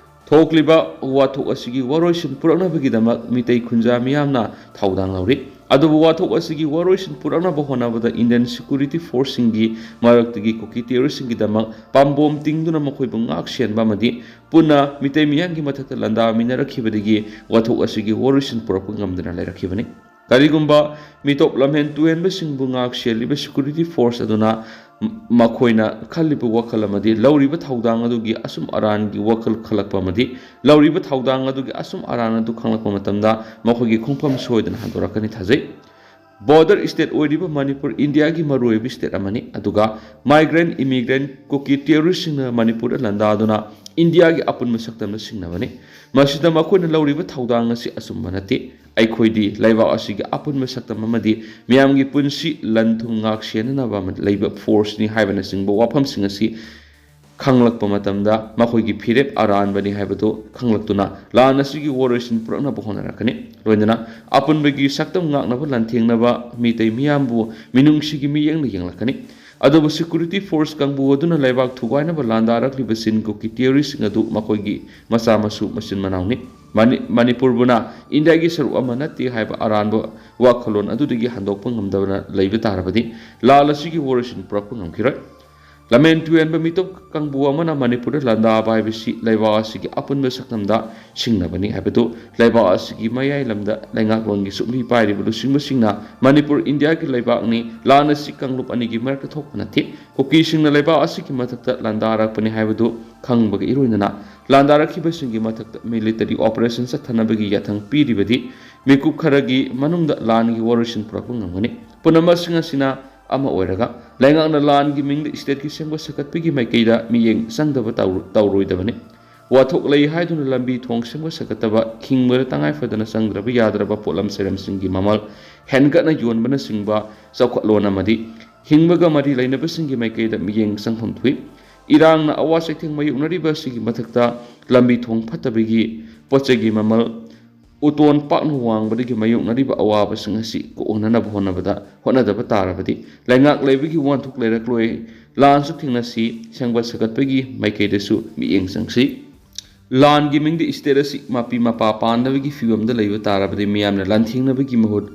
ꯊꯣꯛꯂꯤꯕ ꯋꯥꯊꯣꯛ ꯑꯁꯤꯒꯤ ꯋꯥꯔꯣꯏꯁꯤꯟ ꯄꯨꯔꯛꯅꯕꯒꯤꯗꯃꯛ ꯃꯤꯇꯩ ꯈꯨꯟꯖꯥ ꯃꯤꯌꯥꯝꯅ ꯊꯧꯗꯥꯡ ꯂꯧꯔꯤ꯫ ꯑꯗꯨꯕꯨ ꯋꯥꯊꯣꯛ ꯑꯁꯤꯒꯤ ꯋꯥꯔꯣꯏꯁꯤꯟ ꯄꯨꯔꯛꯅꯕ ꯍꯣꯠꯅꯕꯗ Indian security forceꯁꯤꯡꯒꯤ ꯃꯔꯛꯇꯒꯤ ꯀꯨꯀꯤ terroristꯁꯤꯡꯒꯤꯗꯃꯛ ꯄꯥꯝꯕꯣꯝ ꯇꯤꯡꯗꯨꯅ ꯃꯈꯣꯏꯕꯨ ꯉꯥꯛ ꯁꯦꯟꯕ ꯑꯃꯗꯤ ꯄꯨꯟꯅ ꯃꯤꯇꯩ ꯃꯤꯌꯥꯝꯒꯤ ꯃꯊꯛꯇ ꯂꯥꯟꯗꯥꯃꯤꯟꯅꯔꯛꯈꯤꯕꯗꯒꯤ ꯋꯥꯊꯣꯛ ꯑꯁꯤꯒꯤ ꯋꯥꯔꯣꯏꯁꯤꯟ ꯄꯨꯔꯛꯄ ꯉꯝꯗꯅ ꯂꯩꯔꯛꯈꯤꯕꯅꯤ꯫ ꯀꯔꯤꯒꯨꯝꯕ ꯃꯤꯇꯣꯞ ꯂꯝꯍꯦꯟ ꯇꯨꯍꯦꯟꯕꯁꯤꯡꯕꯨ ꯉꯥꯛ ꯁꯦꯜꯂꯤꯕ security force ꯑꯗꯨꯅ ꯃꯈꯣꯏꯅ ꯈꯜꯂꯤꯕ ꯋꯥꯈꯜ ꯑꯃꯗꯤ ꯂꯧꯔꯤꯕ ꯊꯧꯗꯥꯡ ꯑꯗꯨꯒꯤ ꯑꯆꯨꯝ ꯑꯔꯥꯟꯒꯤ ꯋꯥꯈꯜ ꯈꯜꯂꯛꯄ ꯑꯃꯗꯤ ꯂꯧꯔꯤꯕ ꯊꯧꯗꯥꯡ ꯑꯗꯨꯒꯤ ꯑꯆꯨꯝ ꯑꯔꯥꯟ ꯑꯗꯨ ꯈꯪꯂꯛꯄ ꯃꯇꯝꯗ ꯃꯈꯣꯏꯒꯤ ꯈꯣꯡꯐꯝ ꯁꯣꯏꯗꯅ ꯍꯟꯗꯣꯔꯛꯀꯅꯤ ꯊꯥꯖꯩ꯫ Border state ꯑꯣꯏꯔꯤꯕ ꯃꯅꯤꯄꯨꯔ ꯏꯟꯗꯤꯌꯥꯒꯤ ꯃꯔꯨꯑꯣꯏꯕ state ꯑꯃꯅꯤ, ꯑꯗꯨꯒ migrant, immigrant, ꯀꯨꯀꯤ terroristꯁꯤꯡꯅ ꯃꯅꯤꯄꯨꯔꯗ ꯂꯥꯟꯗꯥꯗꯨꯅ ꯏꯟꯗꯤꯌꯥꯒꯤ ꯑꯄꯨꯟꯕ ꯁꯛꯇꯝꯗ ꯁꯤꯡꯅꯕꯅꯤ꯫ ꯃꯁꯤꯗ ꯃꯈꯣꯏꯅ ꯂꯧꯔꯤꯕ ꯊꯧꯗꯥꯡ ꯑꯁꯤ ꯑꯆꯨꯝꯕ ꯅꯠꯇꯦ꯫ ꯑꯩꯈꯣꯏꯗꯤ ꯂꯩꯕꯥꯛ ꯑꯁꯤꯒꯤ ꯑꯄꯨꯟꯕ ꯁꯛꯇꯝ ꯑꯃꯗꯤ ꯃꯤꯌꯥꯝꯒꯤ ꯄꯨꯟꯁꯤ ꯂꯟ ꯊꯨꯝ ꯉꯥꯛ ꯁꯦꯟꯅꯅꯕ ꯑꯃ ꯂꯩꯕ forceꯅꯤ ꯍꯥꯏꯕꯅꯆꯤꯡꯕ ꯋꯥꯐꯝꯁꯤꯡ ꯑꯁꯤ ꯈꯪꯂꯛꯄ ꯃꯇꯝꯗ ꯃꯈꯣꯏꯒꯤ ꯐꯤꯔꯦꯞ ꯑꯔꯥꯟꯕꯅꯤ ꯍꯥꯏꯕꯗꯨ ꯈꯪꯂꯛꯇꯨꯅ ꯂꯥꯟ ꯑꯁꯤꯒꯤ ꯋꯥꯔꯣꯏꯁꯤꯟ ꯄꯨꯔꯛꯅꯕ ꯍꯣꯠꯅꯔꯛꯀꯅꯤ꯫ ꯂꯣꯏꯅꯅ ꯑꯄꯨꯟꯕꯒꯤ ꯁꯛꯇꯝ ꯉꯥꯛꯅꯕ ꯂꯥꯟꯊꯦꯡꯅꯕ ꯃꯤꯇꯩ ꯃꯤꯌꯥꯝꯕꯨ ꯃꯤꯅꯨꯡꯁꯤꯒꯤ ꯃꯤꯠꯌꯦꯡꯅ ꯌꯦꯡꯂꯛꯀꯅꯤ꯫ ꯑꯗꯨꯕꯨ security force ꯀꯥꯡꯕꯨ ꯑꯗꯨꯅ ꯂꯩꯕꯥꯛ ꯊꯨꯒꯥꯏꯅꯕ ꯂꯥꯟꯗꯥꯔꯛꯂꯤꯕ ꯆꯤꯟ ꯀꯨꯀꯤ terroristꯁꯤꯡ ꯑꯗꯨ ꯃꯈꯣꯏꯒꯤ ꯃꯆꯥ ꯃꯁꯨ ꯃꯆꯤꯟ ꯃꯅꯥꯎꯅꯤ꯫ ꯃꯅꯤ-, ꯃꯅꯤꯄꯨꯔꯕꯨꯅ ꯏꯟꯗꯤꯌꯥꯒꯤ ꯁꯔꯨꯛ ꯑꯃ ꯅꯠꯇꯦ ꯍꯥꯏꯕ ꯑꯔꯥꯟꯕ ꯋꯥꯈꯜꯂꯣꯟ ꯑꯗꯨꯗꯒꯤ ꯍꯟꯗꯣꯛꯄ ꯉꯝꯗꯕꯅ ꯂꯩꯕ ꯇꯥꯔꯕꯗꯤ ꯂꯥꯟ ꯑꯁꯤꯒꯤ ꯋꯥꯔꯣꯏꯁꯤꯟ ꯄꯨꯔꯛꯄ ꯉꯝꯈꯤꯔꯣꯏ꯫ ꯂꯃꯦꯟ ꯇꯨꯌꯦꯟꯕ ꯃꯤꯇꯣꯞ ꯀꯥꯡꯕꯨ ꯑꯃꯅ ꯃꯅꯤꯄꯨꯔꯗ ꯂꯥꯟꯗꯥꯕ ꯍꯥꯏꯕꯁꯤ ꯂꯩꯕꯥꯛ ꯑꯁꯤꯒꯤ ꯑꯄꯨꯟꯕ ꯁꯛꯇꯝꯗ ꯁꯤꯡꯅꯕꯅꯤ ꯍꯥꯏꯕꯗꯨ ꯂꯩꯕꯥꯛ ꯑꯁꯤꯒꯤ ꯃꯌꯥꯏ ꯂꯝꯗ ꯂꯩꯉꯥꯛꯂꯣꯟꯒꯤ ꯁꯨꯝꯂꯤ ꯄꯥꯏꯔꯤꯕ ꯂꯨꯆꯤꯡꯕꯁꯤꯡꯅ ꯃꯅꯤꯄꯨꯔ ꯏꯟꯗꯤꯌꯥꯒꯤ ꯂꯩꯕꯥꯛꯅꯤ, ꯂꯥꯟ ꯑꯁꯤ ꯀꯥꯡꯂꯨꯞ ꯑꯅꯤꯒꯤ ꯃꯔꯛꯇ ꯊꯣꯛꯄ ꯅꯠꯇꯦ, ꯀꯨꯀꯤꯁꯤꯡꯅ ꯂꯩꯕꯥꯛ ꯑꯁꯤꯒꯤ ꯃꯊꯛꯇ ꯂꯥꯟꯗꯥꯔꯛꯄꯅꯤ ꯍꯥꯏꯕꯗꯨ ꯈꯪꯕꯒ ꯏꯔꯣꯏꯅꯅ ꯂꯥꯟꯗꯥꯔꯛꯈꯤꯕꯁꯤꯡꯒꯤ ꯃꯊꯛꯇ military operation ꯆꯠꯊꯅꯕꯒꯤ ꯌꯥꯊꯪ ꯄꯤꯔꯤꯕꯗꯤ ꯃꯤꯀꯨꯞ ꯈꯔꯒꯤ ꯃꯅꯨꯡꯗ ꯂꯥꯟꯒꯤ ꯋꯥꯔꯣꯏꯁꯤꯟ ꯄꯨꯔꯛꯄ ꯉꯝꯒꯅꯤ꯫ ꯄꯨꯝꯅꯃꯛꯁꯤꯡ ꯑꯁꯤꯅ ꯑꯃ ꯑꯣꯏꯔꯒ ꯂꯩꯉꯥꯛꯅ ꯂꯥꯟꯒꯤ ꯃꯤꯡꯗ stateꯀꯤ ꯁꯦꯝꯒꯠ ꯁꯥꯒꯠꯄꯒꯤ ꯃꯥꯏꯀꯩꯗ ꯃꯤꯠꯌꯦꯡ ꯆꯪꯗꯕ ꯇꯧꯔ-, ꯇꯧꯔꯣꯏꯗꯕꯅꯤ꯫ ꯋꯥꯊꯣꯛ ꯂꯩ ꯍꯥꯏꯗꯨꯅ ꯂꯝꯕꯤ ꯊꯣꯡ ꯁꯦꯝꯒꯠ ꯁꯥꯒꯠꯇꯕ, ꯍꯤꯡꯕꯗ ꯇꯉꯥꯏ ꯐꯗꯅ ꯆꯪꯗ꯭ꯔꯕ ꯌꯥꯗ꯭ꯔꯕ ꯄꯣꯠꯂꯝ ꯆꯩꯔꯝꯁꯤꯡꯒꯤ ꯃꯃꯜ ꯍꯦꯟꯒꯠꯅ ꯌꯣꯟꯕꯅꯆꯤꯡꯕ ꯆꯥꯎꯈꯠꯂꯣꯟ ꯑꯃꯗꯤ ꯍꯤꯡꯕꯒ ꯃꯔꯤ ꯂꯩꯅꯕꯁꯤꯡꯒꯤ ꯃꯥꯏꯀꯩꯗ ꯃꯤꯠꯌꯦꯡ ꯆꯪꯐꯝ ꯊꯣꯛꯏ꯫ ꯏꯔꯥꯡꯅ ꯑꯋꯥ ꯆꯩꯊꯦꯡ ꯃꯥꯌꯣꯛꯅꯔꯤꯕ ꯑꯁꯤꯒꯤ ꯃꯊꯛꯇ ꯂꯝꯕꯤ ꯊꯣꯡ ꯐꯠꯇꯕꯒꯤ ꯄꯣꯠ ꯆꯩꯒꯤ ꯃꯃꯜ ꯎꯇꯣꯟ ꯄꯥꯛꯅ ꯋꯥꯡꯕꯗꯒꯤ ꯃꯥꯌꯣꯛꯅꯔꯤꯕ ꯑꯋꯥꯕꯁꯤꯡ ꯑꯁꯤ ꯀꯣꯛꯍꯟꯅꯕ ꯍꯣꯠꯅꯕꯗ, ꯍꯣꯠꯅꯗꯕ ꯇꯥꯔꯕꯗꯤ ꯂꯩꯉꯥꯛ ꯂꯩꯕꯒꯤ ꯋꯥꯍꯟꯊꯣꯛ ꯂꯩꯔꯛꯂꯣꯏ꯫ ꯂꯥꯟꯁꯨ ꯊꯦꯡꯅꯁꯤ, ꯁꯦꯝꯒꯠ ꯁꯥꯒꯠꯄꯒꯤ ꯃꯥꯏꯀꯩꯗꯁꯨ ꯃꯤꯠꯌꯦꯡ ꯆꯪꯁꯤ꯫ ꯂꯥꯟꯒꯤ ꯃꯤꯡꯗ state ꯑꯁꯤ ꯃꯄꯤ ꯃꯄꯥ ꯄꯥꯟꯗꯕꯒꯤ ꯐꯤꯕꯝꯗ ꯂꯩꯕ ꯇꯥꯔꯕꯗꯤ ꯃꯤꯌꯥꯝꯅ ꯂꯥꯟꯊꯦꯡꯅꯕꯒꯤ ꯃꯍꯨꯠ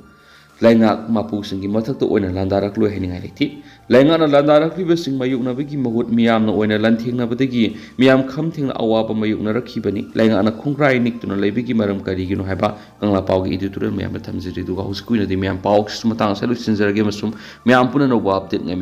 ꯂꯩꯉꯥꯛ ꯃꯄꯨꯁꯤꯡꯒꯤ ꯃꯊꯛꯇ ꯑꯣꯏꯅ ꯂꯥꯟꯗꯥꯔꯛꯂꯣꯏ ꯍꯥꯏꯅꯤꯡꯉꯥꯏ ꯂꯩꯇꯦ꯫ ꯂꯩꯉꯥꯛꯅ ꯂꯥꯟꯗꯥꯔꯛꯂꯤꯕꯁꯤꯡ ꯃꯥꯌꯣꯛꯅꯕꯒꯤ ꯃꯍꯨꯠ ꯃꯤꯌꯥꯝꯅ ꯑꯣꯏꯅ ꯂꯥꯟꯊꯦꯡꯅꯕꯗꯒꯤ ꯃꯤꯌꯥꯝ ꯈꯝ ꯊꯦꯡꯅ ꯑꯋꯥꯕ ꯃꯥꯌꯣꯛꯅꯔꯛꯈꯤꯕꯅꯤ꯫ ꯂꯩꯉꯥꯛꯅ ꯈꯣꯡꯒ꯭ꯔꯥꯏ ꯅꯤꯛꯇꯨꯅ ꯂꯩꯕꯒꯤ ꯃꯔꯝ ꯀꯔꯤꯒꯤꯅꯣ ꯍꯥꯏꯕ ꯀꯪꯂꯥ ꯄꯥꯎꯒꯤ editorial ꯃꯌꯥꯝꯗ ꯊꯝꯖꯔꯤ꯫ ꯑꯗꯨꯒ ꯍꯧꯖꯤꯛꯀꯤ ꯑꯣꯏꯅꯗꯤ ꯃꯌꯥꯝ ꯄꯥꯎꯁꯤꯁꯨ ꯃꯇꯥꯡ ꯑꯁꯤꯗ ꯂꯣꯏꯁꯤꯟꯖꯔꯒꯦ ꯑꯃꯁꯨꯡ ꯃꯌꯥꯝ ꯄꯨꯟꯅ ꯑꯅꯧꯕ update ꯉꯥꯏꯃꯤꯟꯅꯁꯤ꯫